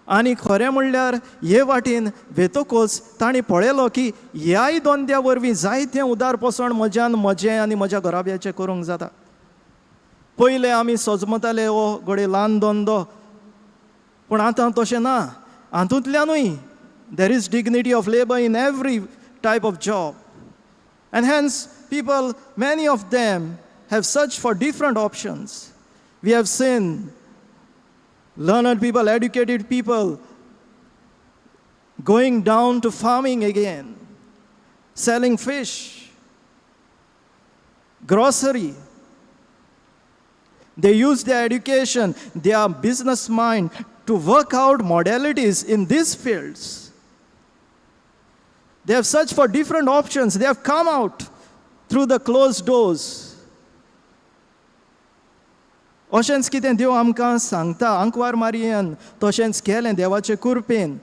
आनी खरें म्हणल्यार हे वाटेन वेतकच तांणी पळयलो की ह्याय धंद्या वरवीं जायतें उदार पोसण म्हज्यान म्हजें आनी म्हज्या घराब्याचें करूंक जाता. पयलें आमी सजमताले हो घडये ल्हान धंदो, पूण आतां तशें ना. हातूंतल्यानूय there is dignity of labour in every type of job, and hence people, many of them have searched for different options. We have seen learned people, educated people going down to farming again, selling fish, grocery. They use their education, their business mind to work out modalities in these fields. They have searched for different options. They have come out through the closed doors. अशेंच कितें देव आमकां सांगता. आंकवार मारयेन तशेंच केलें देवाचे कृपेन,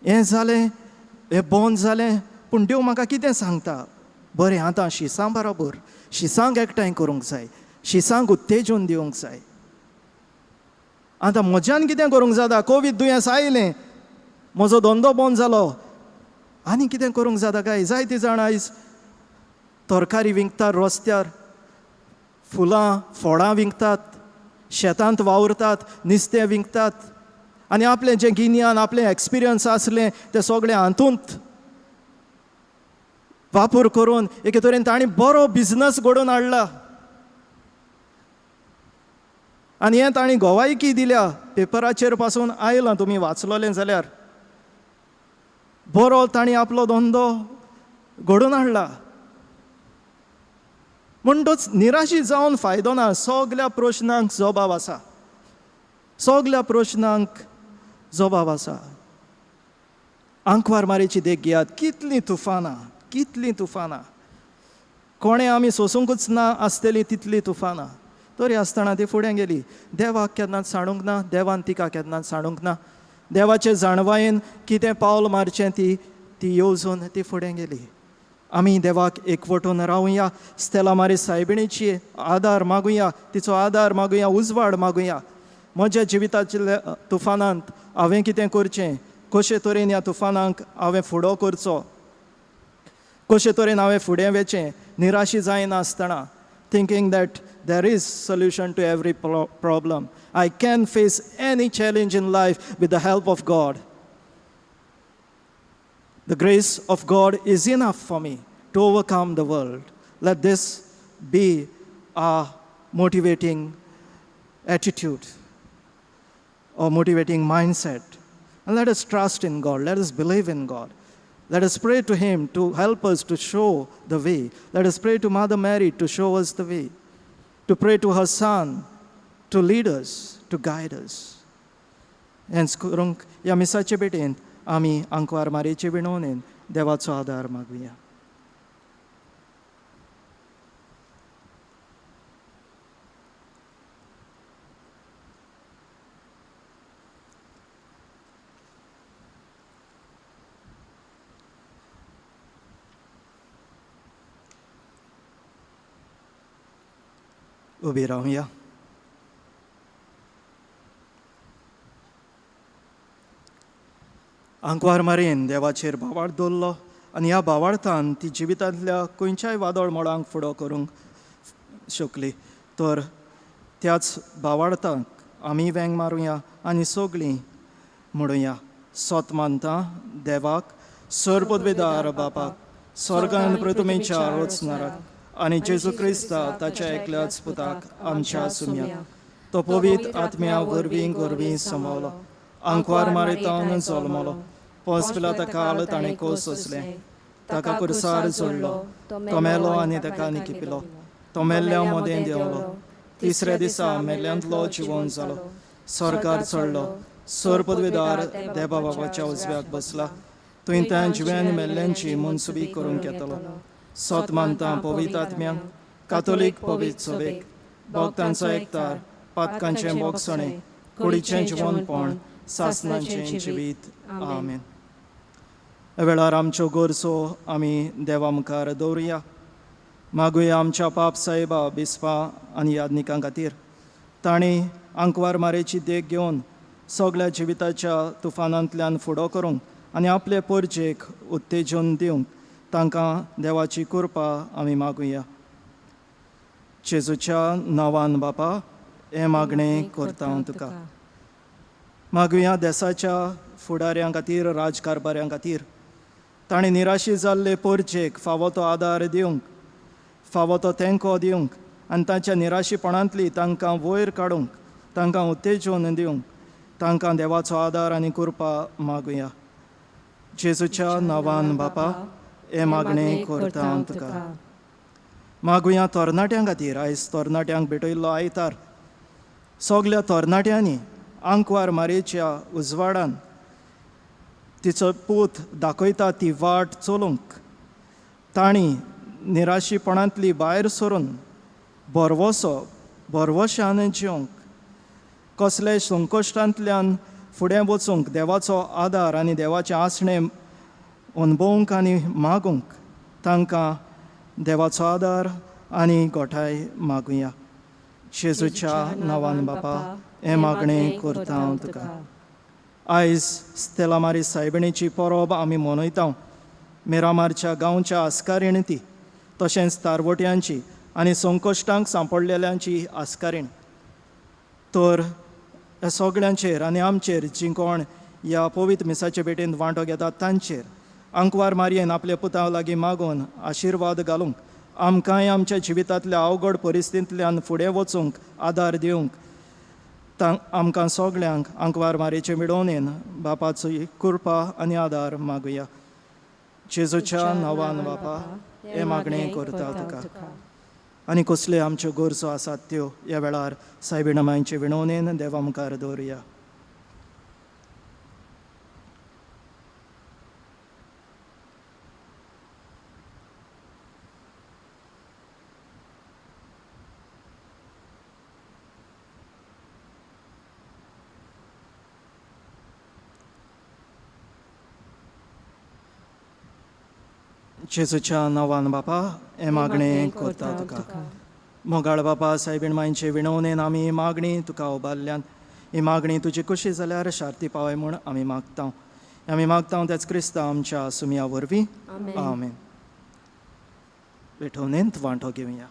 हें जालें, हें बंद जालें, पूण देव म्हाका कितें सांगता? बरें, आतां शिसां बरोबर शिसांक एकठांय करूंक जाय, शिसांक उत्तेजन दिवंक जाय. आतां म्हज्यान कितें करूंक जाता? कोवीड दुयेंस आयलें, म्हजो धंदो बंद जालो, आनी कितें करूंक जाता काय? जायतीं जाणां आयज तरकारी विकतात रस्त्यार, फुलां फळां विकतात, शेतांत वावुरतात, नुस्तें विकतात, आनी आपलें जें गिन्यान, आपलें एक्सपिरियन्स आसलें तें सगळें हातूंत वापर करून एके तरेन तांणी बरो बिजनस घडोवन हाडला. आनी हें तांणी गोवायकी दिल्या, पेपराचेर पासून आयलां, तुमी वाचलोलें जाल्यार. बरो तांणी आपलो धंदो घडोवन हाडला. म्हणटच निराशी जावन फायदो ना. सगल्या प्रश्नांक जबाब आसा, सगल्या प्रश्नांक जबाब आसा. आंकवार मारीची देख घेयात, कितलीं तुफानां, कितलीं तुफानां, कोणें आमी सोंसूंकच ना आसतलीं तितलीं तुफानां, तरी आसतना ती फुडें गेली. देवाक केन्नाच सांडूंक ना, देवान तिका केन्नाच सांडूंक ना. देवाचे जाणवायेन कितें पावल मारचें ती ती येवजून ती फुडें गेली. आमी देवाक एकवटून रावया, स्तेला मारी सायबिणीची आदार मागुया, तिचो आदार मागुया, उजवाड मागुया. म्हज्या जिविताच्या तुफानांत हांवें कितें करचें, कशे तरेन ह्या तुफानांक हांवें फुडो करचो, कशे तरेन हांवें फुडें वचें, निराशी जायनासतना, thinking that there is solution to every problem. I can face any challenge in life with the help of God. The grace of God is enough for me to overcome the world. Let this be our motivating attitude or motivating mindset. And let us trust in God. Let us believe in God. Let us pray to Him to help us to show the way. Let us pray to Mother Mary to show us the way, to pray to her Son to lead us, to guide us. हेंच करूंक ह्या मिसाचे भेटेंत आमी आंकवार मारयेचे विणवणेन देवाचो आदार मागुया. उबी रावया. आंकवार मारयेन देवाचेर भावार्थ दवरलो आनी ह्या भावार्थान ती जिवितांतल्या खंयच्याय वादळ मोडांक फुडो करूंक शकली. तर त्याच भावार्थाक आमी वेंग मारुया आनी सगळीं म्हणुया, सोत मानता देवाक, सर्वपदवेदार बापाक, स्वर्गान पृथ्वीच्या रचणाराक, आनी जेजू क्रिस्ता ताच्या एकल्याच पुताक आमच्या सुम्याक, तो पवित्र आत्म्या वरवीं गोरवीं समावलो, आंकवार मारितावन जल्मलो, पोस पिलाता काल ताणें कोस सोंसलें, ताका कुरसार जोडलो, तो मेलो आनी ताका निकिपिलो, तो मेल्ल्या मदें देंवलो, तिसऱ्या दिसा मेल्ल्यांतलो जिवन जालो, स्वर्गार चडलो, सर्वपदवेदार देवा बाबाच्या उजव्याक बसला, थंय त्या जिव्यान मेल्ल्यांची मनसुबी करूंक येतलो. सोत मानता पवित्र आत्म्यांक, कातोलीक पवित्र सभेक, भक्तांचो एकतार, पातकांचें बोगसणें, कुडीचें जिवनपण, सासनाचें जिवीत. आमेन. ह्या वेळार आमच्यो गरजो आमी देवा मुखार दवरुया. मागुया आमच्या पाप साहेबा, बिस्पा आनी यादनिकां खातीर. तांणी आंकवार मारेची देख घेवन सगळ्या जिविताच्या तुफानांतल्यान फुडो करूंक आनी आपले परजेक उत्तेजन दिवंक तांकां देवाची कृपा आमी मागुया. जेजूच्या नांवान बापा हें मागणें करता हांव तुका. मागुया देसाच्या फुडाऱ्यां खातीर, राजकारभाऱ्यां खातीर. तांणी निराशी जाल्ले परजेक फावो तो आदार दिवंक, फावो तो तेंको दिवंक आनी तांच्या निराशीपणांतली तांकां वयर काडूंक, तांकां उत्तेजन दिवंक तांकां देवाचो आदार आनी कृपा मागुया. जेजूच्या नांवान बापा हें मागणें करता हांव तुका. मागुया तरणाट्यां खातीर. आयज तरणाट्यांक भेटयल्लो आयतार. सगल्या तरणाट्यांनी आंकवार मारेच्या उजवाडान तिचो पूत दाखयता ती वाट चलूंक, तांणी निराशीपणांतली भायर सरून भरवसो भरवशान जिवंक, कसले संकश्टांतल्यान फुडें वचूंक देवाचो आदार आनी देवाचें आसणें अणभवूंक आनी मागूंक तांकां देवाचो आदार आनी गोठाय मागुया. जेजूच्या नांवान बापा हें मागणें करता हांव तुका. आयज स्तेला मारी सायबिणीची परब आमी मनयता. मिरामारच्या गांवच्या आस्कारीण ती, तशेंच तारवट्यांची आनी संकश्टांक सांपडलेल्यांची आस्कारीण. तर ह्या सगळ्यांचेर आनी आमचेर जीं कोण ह्या पवित्र मिसाचे भेटेंत वांटो घेतात तांचेर आंकवार मारयेन आपल्या पुता लागीं मागून आशिर्वाद घालूंक, आमकांय आमच्या जिवितांतल्या अवघड परिस्थितींतल्यान फुडें वचूंक आदार दिवंक आमकां सगळ्यांक आंकवार मारयेचे मिडोवणेन बापाची कृपा आनी आदार मागुया. जेजूच्या नांवान बापा हें मागणें करता तुका. आनी कसल्यो आमच्यो गरजो आसात त्यो ह्या वेळार सायबिणा मांयचे विणवणेन देवा मुखार दवरुया. जेजूच्या नांवान बापा हें मागणें करता तुका. मोगाळ बापा, सायबीण मांयचे विणवणेन आमी ही मागणी तुका उबारल्यान. ही मागणी तुजी कशी जाल्यार शार्ती पावय म्हूण आमी मागता. आमी मागता त्याच क्रिस्ता आमच्या सुमया वरवीं. आमेन. भेटवणेंत वांटो घेवया.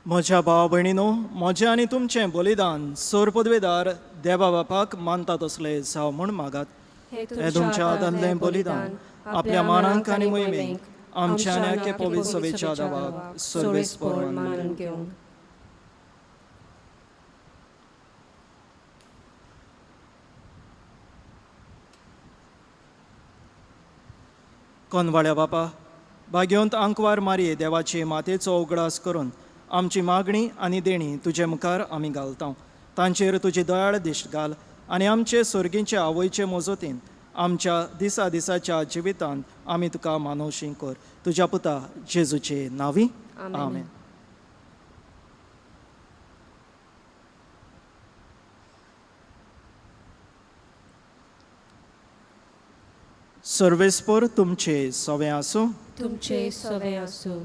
म्हज्या भाव भयणीनो, म्हजें आनी तुमचें बलिदान सोर पदवेदार देवा बापाक मानता तसलें जावं म्हूण मागात. हें तुमच्या हातांतलें बलिदान आपल्या मानांक आनी मोहिमेक आमच्या आनी आख्या पवित्र सभेच्या देवाक सर्वेस्पर मानून घेवंक. कोनवाळ्या बापा, भाग्यवंत आंकवार मारये देवाचे मातेचो उगडास करून आमची मागणी आनी देणी तुजे मुखार आमी घालता. तांचेर तुजी दयाळ दिश्ट घाल आनी आमचे सर्गींचे आवयचे मजतीन आमच्या दिसा दिसाच्या जिवितांत आमी तुका मानवशी कर. तुज्या पुता जेजूचे नांवी, आमेन. सर्वेस्पर तुमचे सवें आसूं. तुमचे सवे आसूं.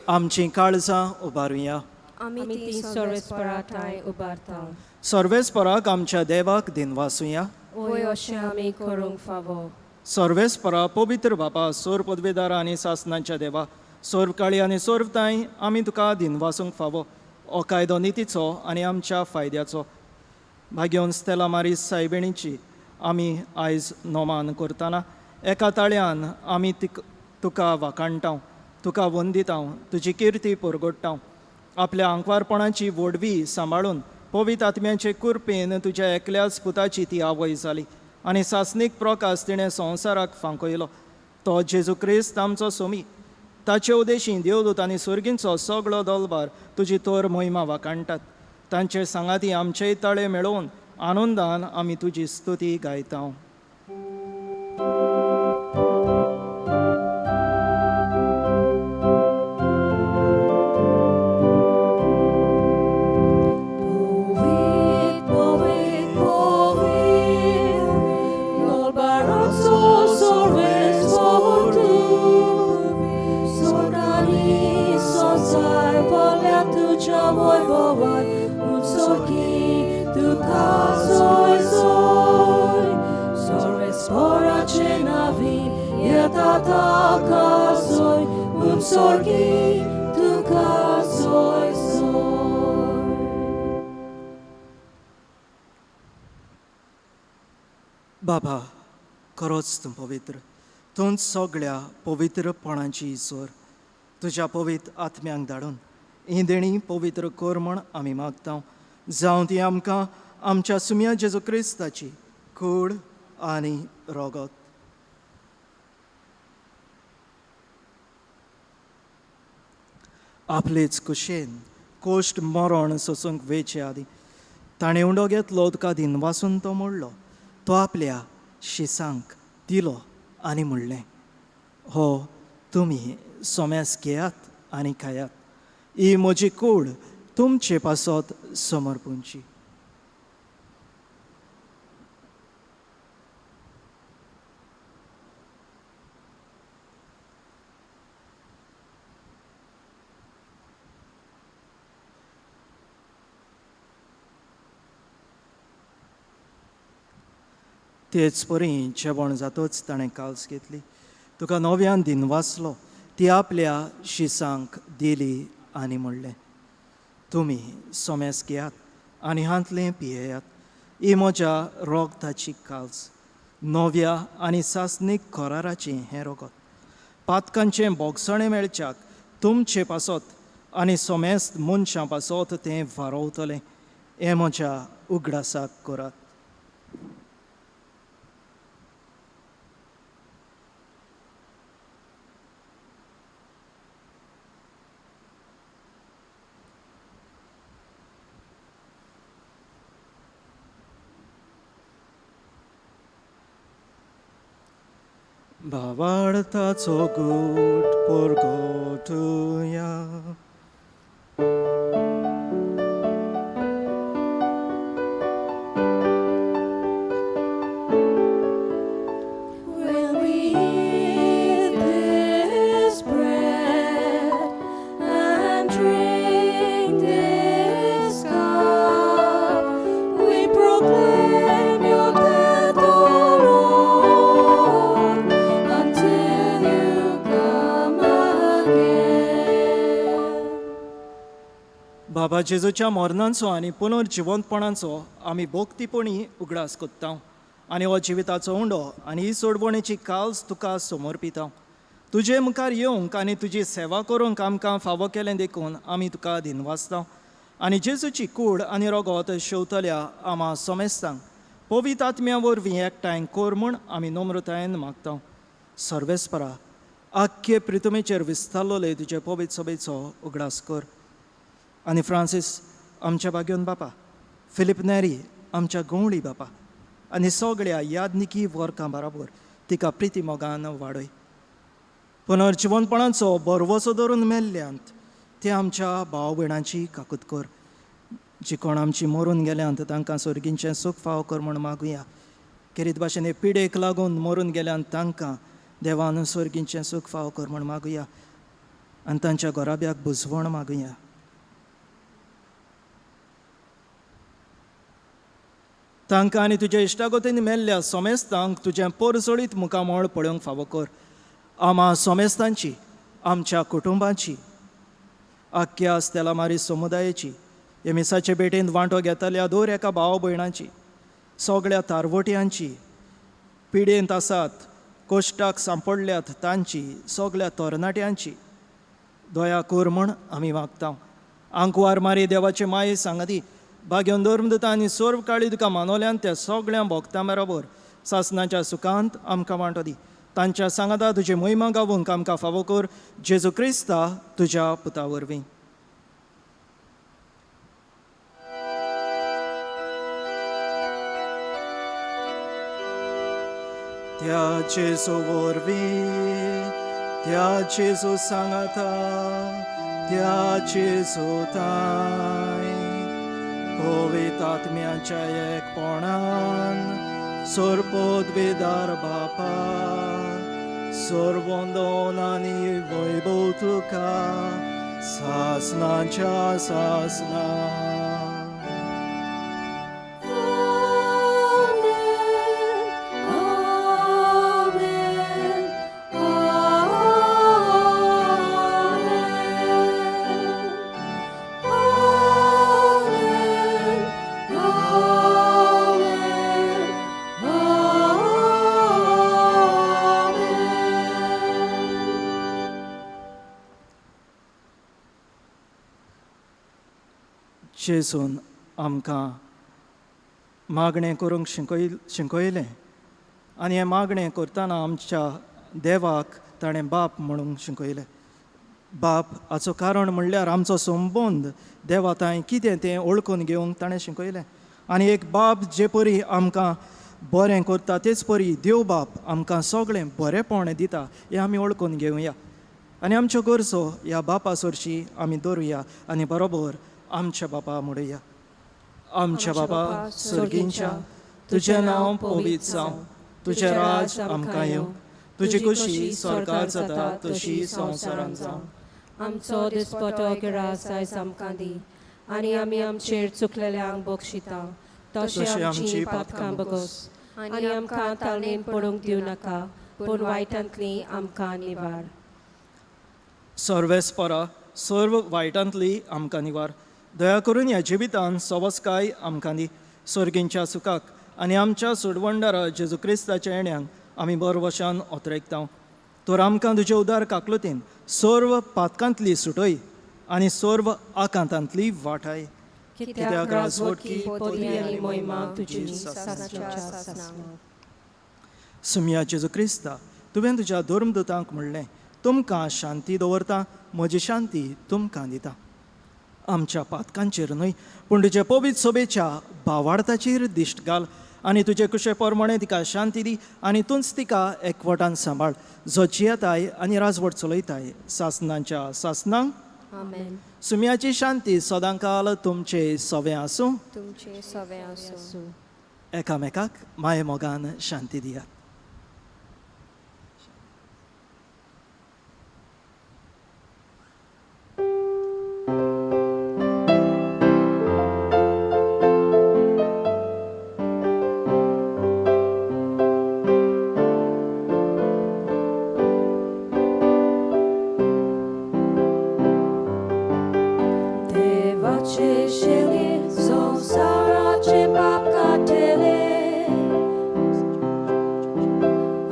आमचीं काळजां उबारुया. आमी ती सर्वेस्परा ठांय उबारता. सर्वेस्पराक आमच्या देवाक दिनवासुया. वय, अशें आमी करूंक फावो. सर्वेस्परा, पवित्र बापा, सोर पदवेदारा आनी सासनांच्या देवा, सोर्व काळी आनी सोर्वताय आमी तुका दिनवासूंक फावो. हो कायदो नितीचो आनी आमच्या फायद्याचो. भाग्योन स्तेला मारीस सायबिणीची आमी आयज नोमान करतना एका ताळ्यान आमी तुका वाखाणटाव, तुका वंदिताव, तुजी किर्ती परगोडटाव. आपल्या आंकवारपणाची व्हडवी सांबाळून पवित्र आत्म्याचे कुरपेन तुज्या एकल्याच पुताची ती आवय जाली आनी सासणीक प्रकाश तिणें संवसाराक फांकयलो, तो जेजू क्रिस्त आमचो सोमी. ताचे उदेशी देवदूत आनी सर्गींचो सगळो दलबार तुजी तोर मोहिमा वाखाणटात. तांचे सांगाती आमचेय ताळे मेळोवन आनंदान आमी तुजी स्तुती गायता. Povit, povit, povit, Lorbaroso sorves portu, Sorgani sosai polea tuja voi bovan, Un sorki tu soi soi, Sorves pora cenavin, Ietata soi, Un sorki tu soi soi. बाबा, खरोच तूं पवित्र, तूंच सगळ्या पवित्रपणाची ईश्वर. तुज्या पवित्र आत्म्यांक धाडून ही देणी पवित्र कर म्हण आमी मागता. जावं ती आमकां आमच्या सुम्या जेजू क्रिस्ताची कूड आनी रोगत. आपलेच कुशेन कोश्ट मरण सोसूंक वेचे आदीं ताणें उंडो घेतलो, तुका दिनवासून तो मोडलो, तो आपल्या शिसांक दिलो आनी म्हणलें, हो तुमी सोम्यास घेयात आनी खायात. ही म्हजी कूड तुमचे पासत समर्पूंची. तेच परी जेवण जातच ताणें काल्स घेतली, तुका नव्यान दिनवासलो, ती आपल्या शिसांक दिली आनी म्हणलें, तुमी सोमेस घेयात आनी हांतलें पियेयात. ही म्हज्या रोगताची काल्स, नव्या आनी सासणीक कराराचें हें रोगत. पातकांचें बोगसणें मेळच्याक तुमचे पासत आनी सोमेस्त मनशां पासत तें वारोवतलें. हें म्हज्या उगडासाक करात. भावार्थाचो गूट परगटुया. When we eat this bread and drink this cup, we proclaim your death, O Lord, until you come again. बाबा जेजूच्या मरणांचो आनी पुनर्जिवंतपणाचो आमी भोक्तीपणी उगडास कोत्ता आनी हो जिविताचो उंडो आनी ही सोडवणेची काल्स तुका समर्पिता. तुजे मुखार येवंक आनी तुजी सेवा करूंक आमकां फावो केलें देखून आमी तुका दिनवासता आनी जेजूची कूड आनी रोगोत शेवतल्या आमा सोमेस्तांक पवित्र आत्म्या वरवीं एकठांय कर म्हूण आमी नम्रतायेन मागता. सर्वेस्परा, आख्खे प्रितमेचेर विस्तारलोले तुजे पवित्र सभेचो उगडास कर आनी फ्रांसीस आमच्या भाग्योन बापा फिलीप नेरी आमच्या गवळी बापा आनी सगळ्या यादनिकी वर्कां बराबर तिका प्रिती मोगान वाडय. पुनर्जिवनपणाचो बरवसो धरून मेल्ल्यांत ते आमच्या भाव भयणांची काकूत कर. जी कोण आमची मरून गेल्यांत तांकां सर्गींचें सूख फावो कर म्हूण मागुया. खेरीत भाशेन हे पिडेक लागून मरून गेल्यान तांकां देवान सर्गींचें सूख फावो कर म्हूण मागुया आनी तांच्या घराब्याक बुजवण मागुया. तांकां आनी तुज्या इश्टागतीन मेल्ल्या सोमेस्तांक तुजें पोरजोळीत मुखामळ पळोवंक फावो कर. आमा सोमेस्तांची, आमच्या कुटुंबाची, आख्ख्या स्तेलामारी समुदायाची, हे मिसाचे भेटेंत वांटो घेतल्या दर एका भाव भयणाची, सगळ्या तारवट्यांची, पिडेंत आसात कोश्टाक सांपडल्यात तांची, सगळ्या तरणाट्यांची दया कर म्हूण आमी मागता. आंकवार मारी देवाचे माये सांगाती भाग्योन धर्म दिता आनी सर्व काळी तुका मानवल्यान त्या सगळ्या भोगतां बरोबर सासनाच्या सुखांत आमकां वांटो दी. तांच्या सांगाता तुजी महिमा गावूंक आमकां फावो कर, जेजू क्रिस्ता तुज्या पुता वरवीं. त्या जेजू वरवीं, त्या जेजू सांगाता, त्या जेजू ताय पवित्र आत्म्याच्या एकपणान सर्वपदवीदार बापा, सर्वंदन आनी वैभव तुका सासनाच्या सासना. जेजून आमकां मागणें करूंक शिकयलें आनी हें मागणें करतना आमच्या देवाक ताणें बाप म्हणूंक शिकयलें. बाप हाचो कारण म्हणल्यार आमचो संबंद देवा तांय कितें तें वळखून घेवंक ताणें शिकयलें. आनी एक बाप जे परी आमकां बरें करता तेच परी देव बाप आमकां सगळें बरेंपण दिता हें आमी वळखून घेवया आनी आमच्यो गरजो ह्या बापा सरशी आमी दवरुया आनी बरोबर आमच्या बापा म्हणुया. आमच्या बापा सर्गींच्या, तुजें नांव पवित्र जावं, तुजें राज आमकां येवं, तुजी खुशी स्वर्गार जाता तशी संवसारांत जावं. आमचो दिसपटो गिरास आयज आमकां दी आनी आमी आमचेर चुकलेल्यांक बक्षिता तशें आमची पातकां बगोस आनी आमकां तालनेन पडूंक दिवं नाका, पूण वायटांतली आमकां निवार. सर्वेस्परा सर्व वायटांतली आमकां निवार. दया करून ह्या जिवितान सवस्काय आमकां दी. सर्गींच्या सुखाक आनी आमच्या सोडवणदारा जेजू क्रिस्ताच्या येण्यांक आमी बरवशान ओतरेकता. तर आमकां तुजे उदार काकलुतीन सर्व पातकांतली सुटय आनी सर्व आकांतांतली वाठाय. कित्याक राजवटकी पदवी आनी मोहिमा तुजी सासणाच्या सासणाक. सुमया जेजू क्रिस्ता, तुवें तुज्या धर्मदूतांक म्हणलें, तुमकां शांती दवरता, म्हजी शांती तुमकां दिता. आमच्या पातकांचेर न्हय पूण तुजे पवित्र सोबेच्या भावार्थाचेर दिश्ट घाल आनी तुजे कुशे प्रमाणे तिका शांती दी आनी तूंच तिका एकवटान सांबाळ, जो जियेताय आनी राजवट चलयताय सासनाच्या सासनांक. आमेन. सुम्याची शांती सदांकाल तुमचे सवें आसूं. तुमचे सवें आसूं. एकामेकाक माये मोगान शांती दियात. देवाचे शेले संवसाराचे पाप काडटले,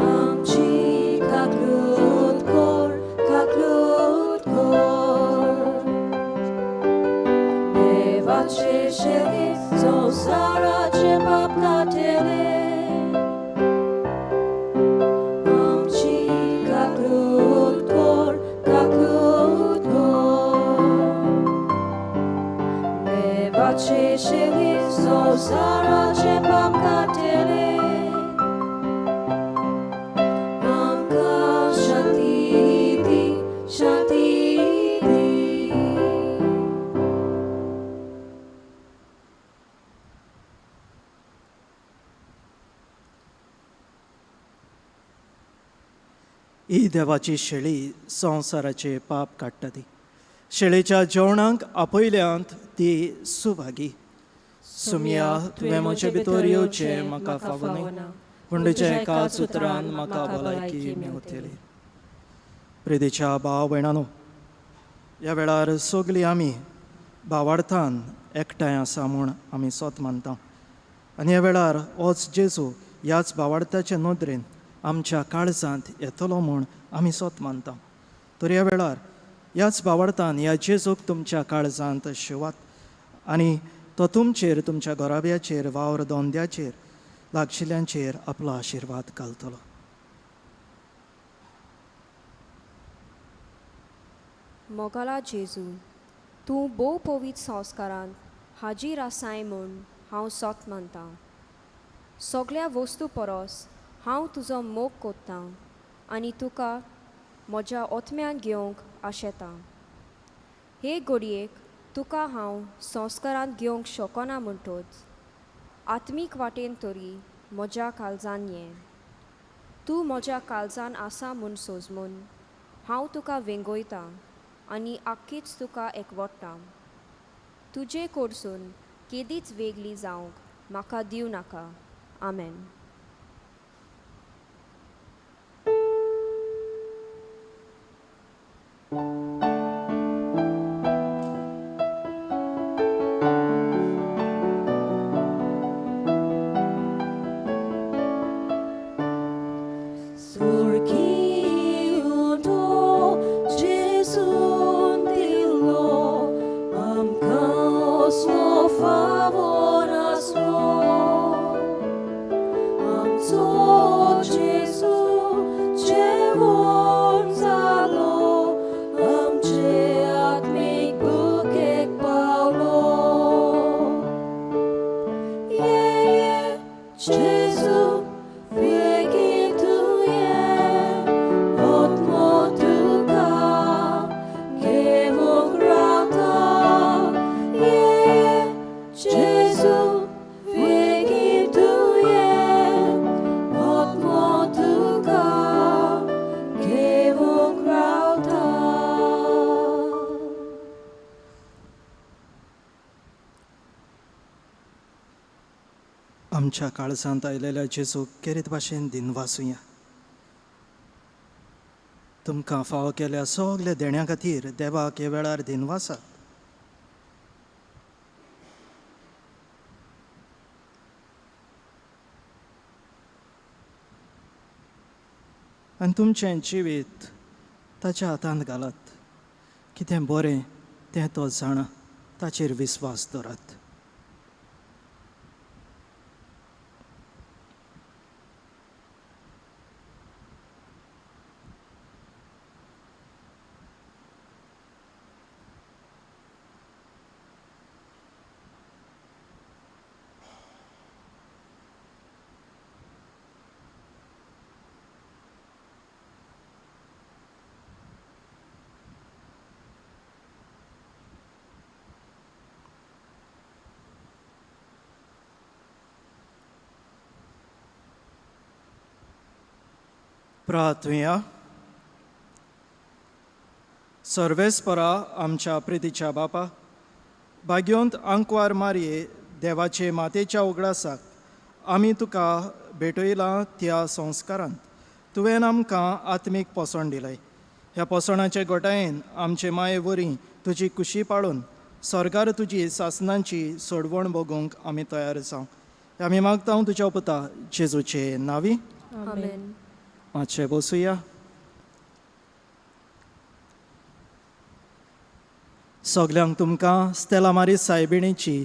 आमची काकलूत कर, काकलूत कर. देवाचे शेले संवसाराचे पाप काडटले, आमची काकलूत कर, काकलूत कर. देवाचे शेले संवसाराचे पाप काडटले आमकां शांती दी शांती दी. ही देवाची शेळी संवसाराचे पाप काडटा ती शेळेच्या जेवणाक आपयल्यांत ती सुभागी. सुमया, तुवें म्हजे भितर येवचें म्हाका फावो न्हय, पूण तुज्या एकाच उतरान म्हाका भलायकी मेवतली. प्रितीच्या भाव भयणानो, ह्या वेळार सगळीं आमी भावार्थान एकठांय आसा म्हूण आमी सोत मानता आनी ह्या वेळार होच जेजू ह्याच भावार्थाचे नदरेन आमच्या काळजांत येतलो म्हूण आमी सोत मानता. तर ह्या वेळार ह्याच भावार्थान ह्या जेजूक तुमच्या काळजांत शिवात आनी तो तुमचेर, तुमच्या घराब्याचेर, वावर धंद्याचेर, लागशिल्ल्यांचेर आपलो आशिर्वाद घालतलो. मोगाला जेजू, तूं भोव पवित्र संस्कारांत हाजीर आसाय म्हूण हांव सोत मानतां. सगळ्या वस्तू परस हांव तुजो मोग कोत्तां आनी तुका म्हज्या ओतम्यान घेवंक आशेतां. हे घडयेक तुका हांव संस्कारांत घेवंक शकना म्हणटोच आत्मीक वाटेन तरी म्हज्या काळजान ये. तूं म्हज्या काळजान आसा म्हूण सोजमून हांव तुका वेंगयतां आनी आख्खीच तुका एकवटतां. तुजे कडसून केदीच वेगळी जावंक म्हाका दिवं नाका. आमेन. Surgindo Gesù dillo, amcaos no favoras lo. Amzo Gesù cevon zalo, amce atmic bucec Paulo. Ye, ye, Gesù, vegin tu ye, otmo tuka, kevo grata. Ye, ye, Gesù, vegin tu ye, otmo tuka, kevo grata. आमच्या काळजांत आयलेल्या जेजूक केरीत भाशेन दिनवासुया. तुमकां फावो केल्या सगल्या देण्या खातीर देवाक ह्या वेळार दिनवासात. आनी तुमचें जिवीत ताच्या हातांत घालात. कितें बरें तें तो जाणा, ताचेर विस्वास दवरात. प्रार्थुया. सर्वेस्परा आमच्या प्रितीच्या बापा, भाग्योंत आंकवार मारये देवाचे मातेच्या उगडासाक आमी तुका भेटयलां त्या संस्कारांत तुवें आमकां आत्मीक पोसण दिलय. ह्या पोसणाचे गोटायेन आमचे माये वरी तुजी कुशी पाळून स्वर्गार तुजी सासनांची सोडवण भोगूंक आमी तयार जावं, आमी मागता तुज्या पुता जेजूचे नांवी. आमेन. मातशें बसुया. सगल्यांक तुमकां स्तेला मारी सायबिणीची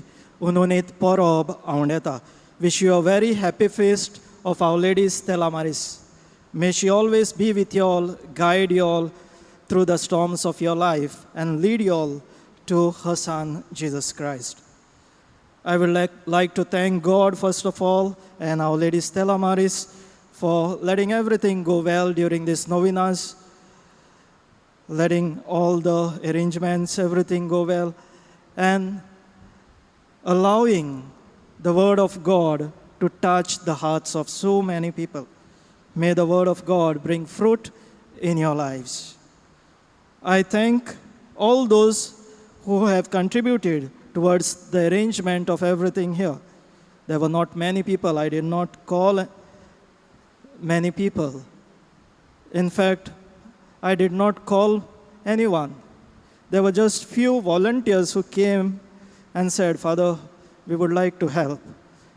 उनोनीत परब आवडेता. Wish you a very happy feast of Our Lady Stella Maris. May she always be with you all, guide you all through the storms of your life and lead you all to her son Jesus Christ. I would like to thank God, first of all, and Our Lady Stella Maris for letting everything go well during these novenas, letting all the arrangements, everything go well, and allowing the Word of God to touch the hearts of so many people. May the Word of God bring fruit in your lives. I thank all those who have contributed towards the arrangement of everything here. There were not many people. I did not call many people. In fact, I did not call anyone. There were just few volunteers who came and said, Father, we would like to help.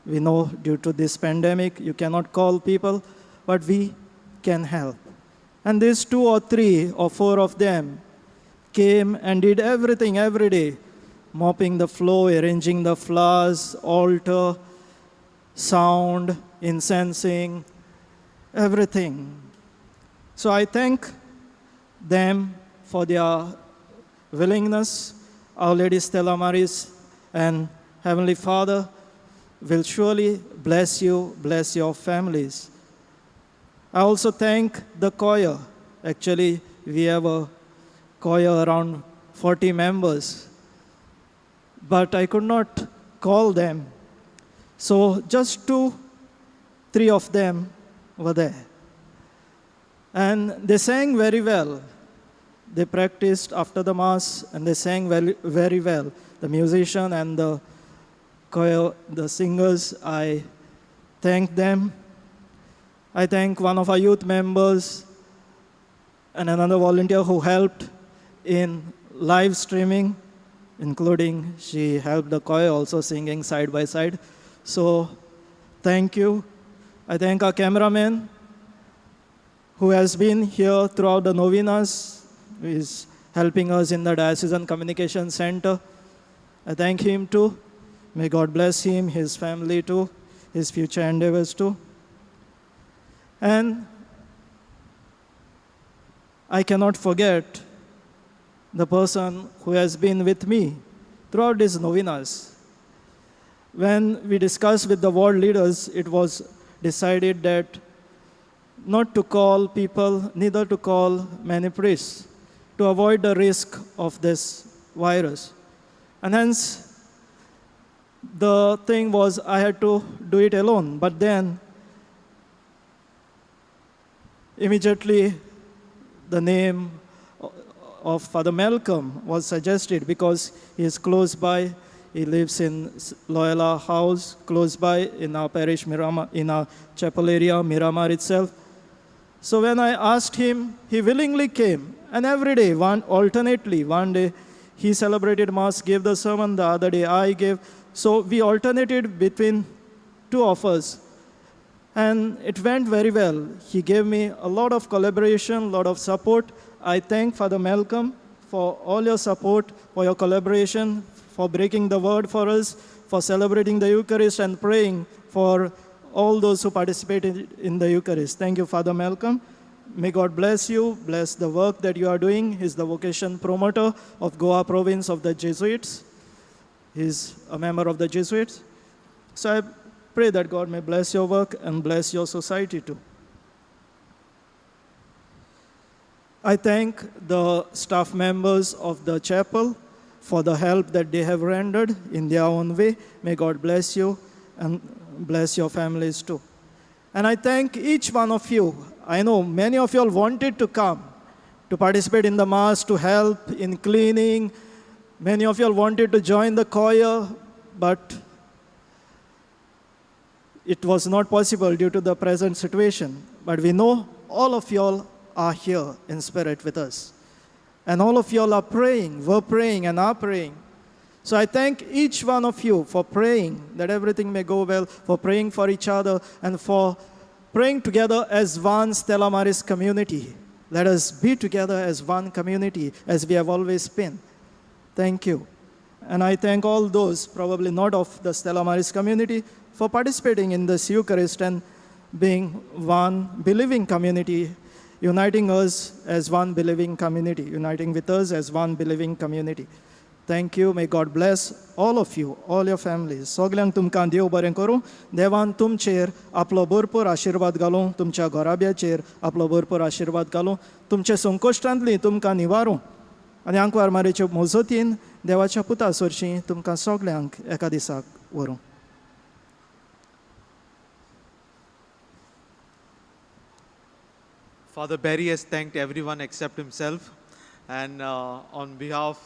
We know due to this pandemic, you cannot call people, but we can help. And these 2 or 3 or 4 of them came and did everything every day, mopping the floor, arranging the flowers, altar, sound, incensing, everything. So I thank them for their willingness. Our Lady Stella Maris and Heavenly Father will surely bless you, bless your families. I also thank the choir. Actually, we have a choir around 40 members, but I could not call them. So just 2, 3 of them were there. And they sang very well. They practiced after the Mass and they sang very, very well. The musician and the choir, the singers, I thank them. I thank one of our youth members and another volunteer who helped in live streaming, including she helped the choir also singing side by side. So thank you. I thank our cameraman who has been here throughout the novenas, who is helping us in the Diocesan Communication Center. I thank him too. May God bless him, his family too, his future endeavors too. And I cannot forget the person who has been with me throughout these novenas. When we discussed with the ward leaders, it was decided that not to call people, neither to call many priests, to avoid the risk of this virus. And hence, the thing was I had to do it alone. But then, immediately, the name of Father Malcolm was suggested because he is close by. He lives in Loyola House, close by in our parish, Miramar, in our chapel area, Miramar itself. So when I asked him, he willingly came. And every day, one alternately, one day he celebrated Mass, gave the sermon, the other day I gave. So we alternated between 2 of us. And it went very well. He gave me a lot of collaboration, a lot of support. I thank Father Malcolm for all your support, for your collaboration, for breaking the word for us, for celebrating the Eucharist and praying for all those who participated in the Eucharist. Thank you, Father Malcolm. May God bless you, bless the work that you are doing. He's the vocation promoter of Goa province of the Jesuits. He's a member of the Jesuits. So I pray that God may bless your work and bless your society too. I thank the staff members of the chapel for the help that they have rendered in their own way. May God bless you and bless your families too. And I thank each one of you. I know many of you all wanted to come to participate in the Mass, to help in cleaning. Many of you all wanted to join the choir, but it was not possible due to the present situation. But we know all of you all are here in spirit with us. And all of you all are praying, were praying and are praying. So I thank each one of you for praying that everything may go well, for praying for each other, and for praying together as one Stella Maris community. Let us be together as one community, as we have always been. Thank you. And I thank all those, probably not of the Stella Maris community, for participating in this Eucharist and being one believing community, uniting us as one believing community, uniting with us as one believing community. Thank you. May God bless all of you, all your families. सगल्यांक तुमकां देव बरें करूं. देवान तुमचेर आपलो भरपूर आशिर्वाद घालूं, तुमच्या घराब्याचेर आपलो भरपूर आशिर्वाद घालूं, तुमचे संकश्टांतली तुमकां निवारूं आनी आंकवार मारेचे मोजतीन देवाच्या पुता सरशीं तुमकां सगल्यांक एका दिसाक व्हरूं. Father Barry has thanked everyone except himself. And on behalf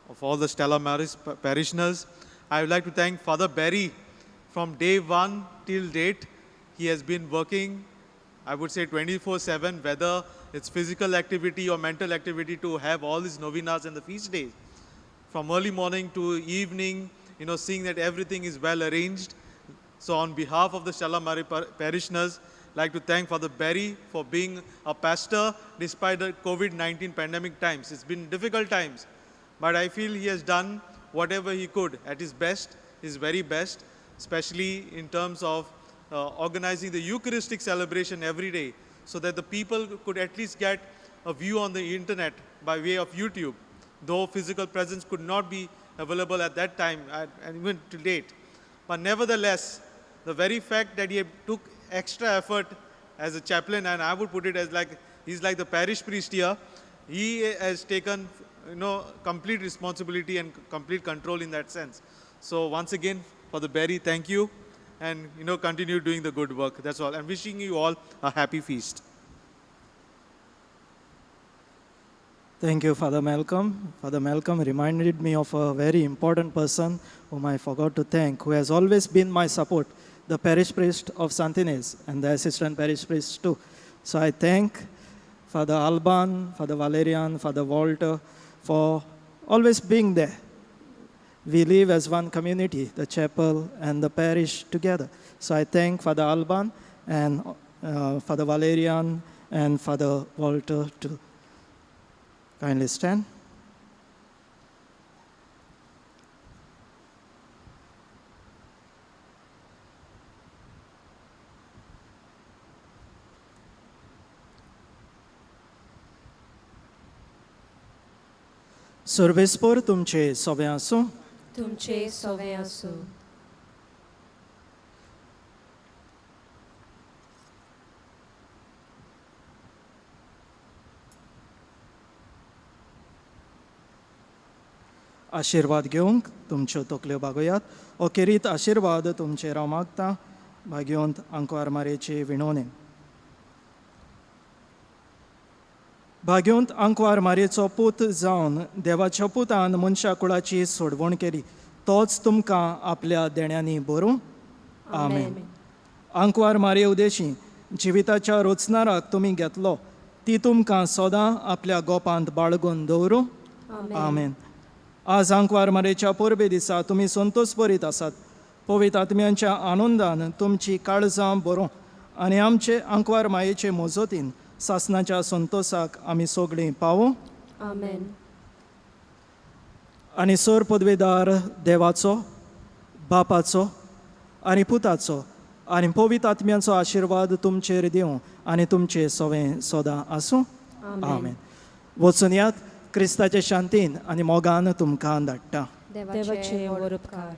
of all the Stella Maris parishioners, I would like to thank Father Barry. From day one till date, he has been working, I would say 24/7, whether it's physical activity or mental activity, to have all these novenas and the feast days. From early morning to evening, seeing that everything is well arranged. So on behalf of the Stella Maris parishioners, I'd like to thank Father Barry for being a pastor despite the COVID-19 pandemic times. It's been difficult times, but I feel he has done whatever he could at his best, his very best, especially in terms of organizing the Eucharistic celebration every day so that the people could at least get a view on the internet by way of YouTube, though physical presence could not be available at that time and even to date. But nevertheless, the very fact that he took extra effort as a chaplain, and I would put it as like, he's like the parish priest here, he has taken, complete responsibility and complete control in that sense. So once again, Father Barry, thank you, and continue doing the good work. That's all. And wishing you all a happy feast. Thank you, Father Malcolm. Father Malcolm reminded me of a very important person whom I forgot to thank, who has always been my support, the parish priest of Santinez and the assistant parish priest too. So I thank Father Alban, Father Valerian, Father Walter for always being there. We live as one community, the chapel and the parish together. So I thank Father Alban and Father Valerian and Father Walter too. Kindly stand. सर्वेस्पोर तुमचे सोबे आसूं. तुमचे सोवे आसूं. आशिर्वाद घेवंक तुमच्यो तकल्यो बागोयात. अखेरीत आशिर्वाद तुमचेर हांव मागता भाग्योंत आंकवार मारेचे विणोवणेन. भाग्योंत आंकवार मारेचो पूत जावन देवाच्या पुतान मनशा कुळाची सोडवण केली, तोच तुमकां आपल्या देण्यांनी बरूं. आमेन. आंकवार मारये उदेशी जिविताच्या रोचनाराक तुमी घेतलो, ती तुमकां सदां आपल्या गोपांत बाळगून दवरूं. आमेन. आज आंकवार मारेच्या परबे दिसा तुमी संतोष बरीत आसात. पवित्र आत्म्यांच्या आनंदान तुमची काळजां बरों आनी आमचे आंकवार मायेचे मोजतीन सासनाच्या संतोषाक आमी सगळीं पावूं. आमेन. आनी सर पदवेदार देवाचो, बापाचो आनी पुताचो आनी पवित्र आत्म्यांचो आशिर्वाद तुमचेर दिवं आनी तुमचे सवें सदां आसूं. आमेन. वचून यात क्रिस्ताचे शांतीन आनी मोगान तुमकां धाडटा. देवाचे व्हड उपकार.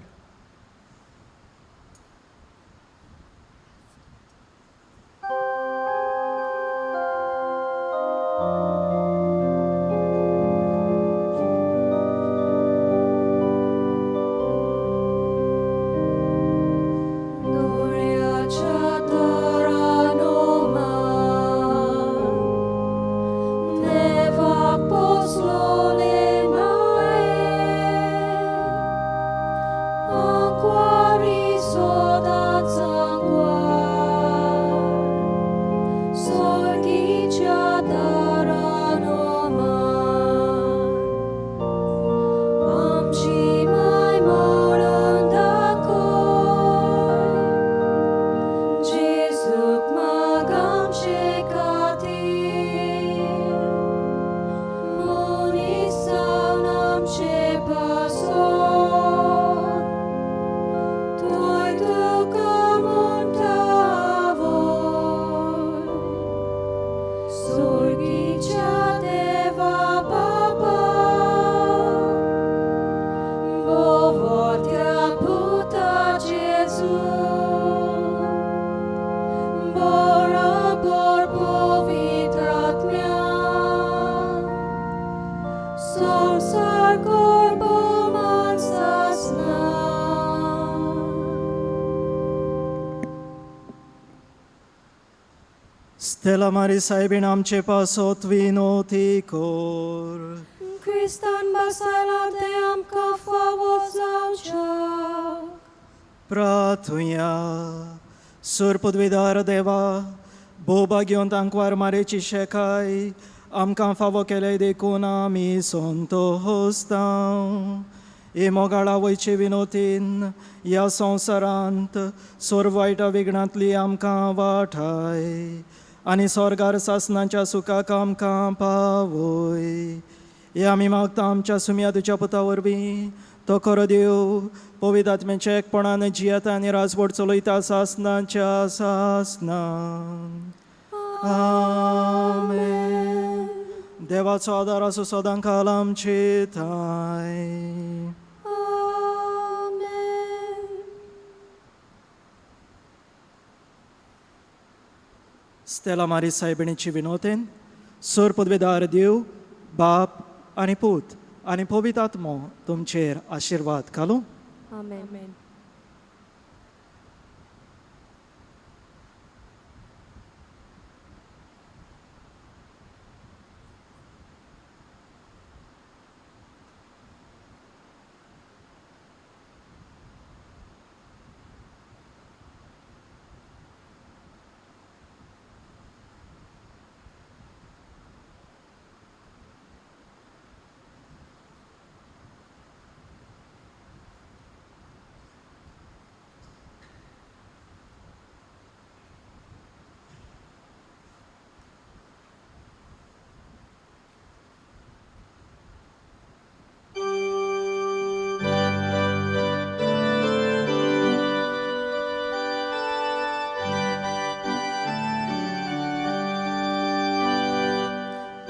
स्तेला मारी सायबीण आमचे पासत विनोती कर. क्रिस्तान बसायला तें आमकां फावो जावच्याक. प्रार्थुया. सूर पदवीदार देवा, भोवभाग्योंत आंकवार मारेची शेकाय आमकां फावो केले देखून आमी संतोस्तांव. हे मोगाळ आवयचे विनोतीन ह्या संवसारांत सोर वायटा विघ्नांतली आमकां वाठाय आनी स्वर्गार सासनाच्या सुखाक आमकां पावय. हे आमी मागता आमच्या सुमया तुज्या पुता वरवीं, तो खरो देव पवित्र आत्म्याच्या एकपणान जियेता आनी राजवट चलयता सासनाच्या सासनान. आमेन. देवाचो आदार आसूं सदां काल आमचे थांय. आमेन. स्तेला मारी सायबिणीची विनोतेन सोर पदवेदार देव बाप आनी पूत आनी पवित्र आत्मो तुमचेर आशिर्वाद घालूं. आमेन. आमेन.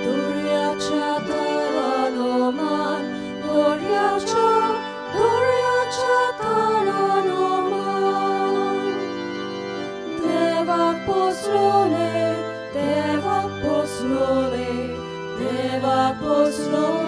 Doriacha taranoman, Doriacha, Doriacha taranoman. Devak poslole, Devak poslole, Devak poslole.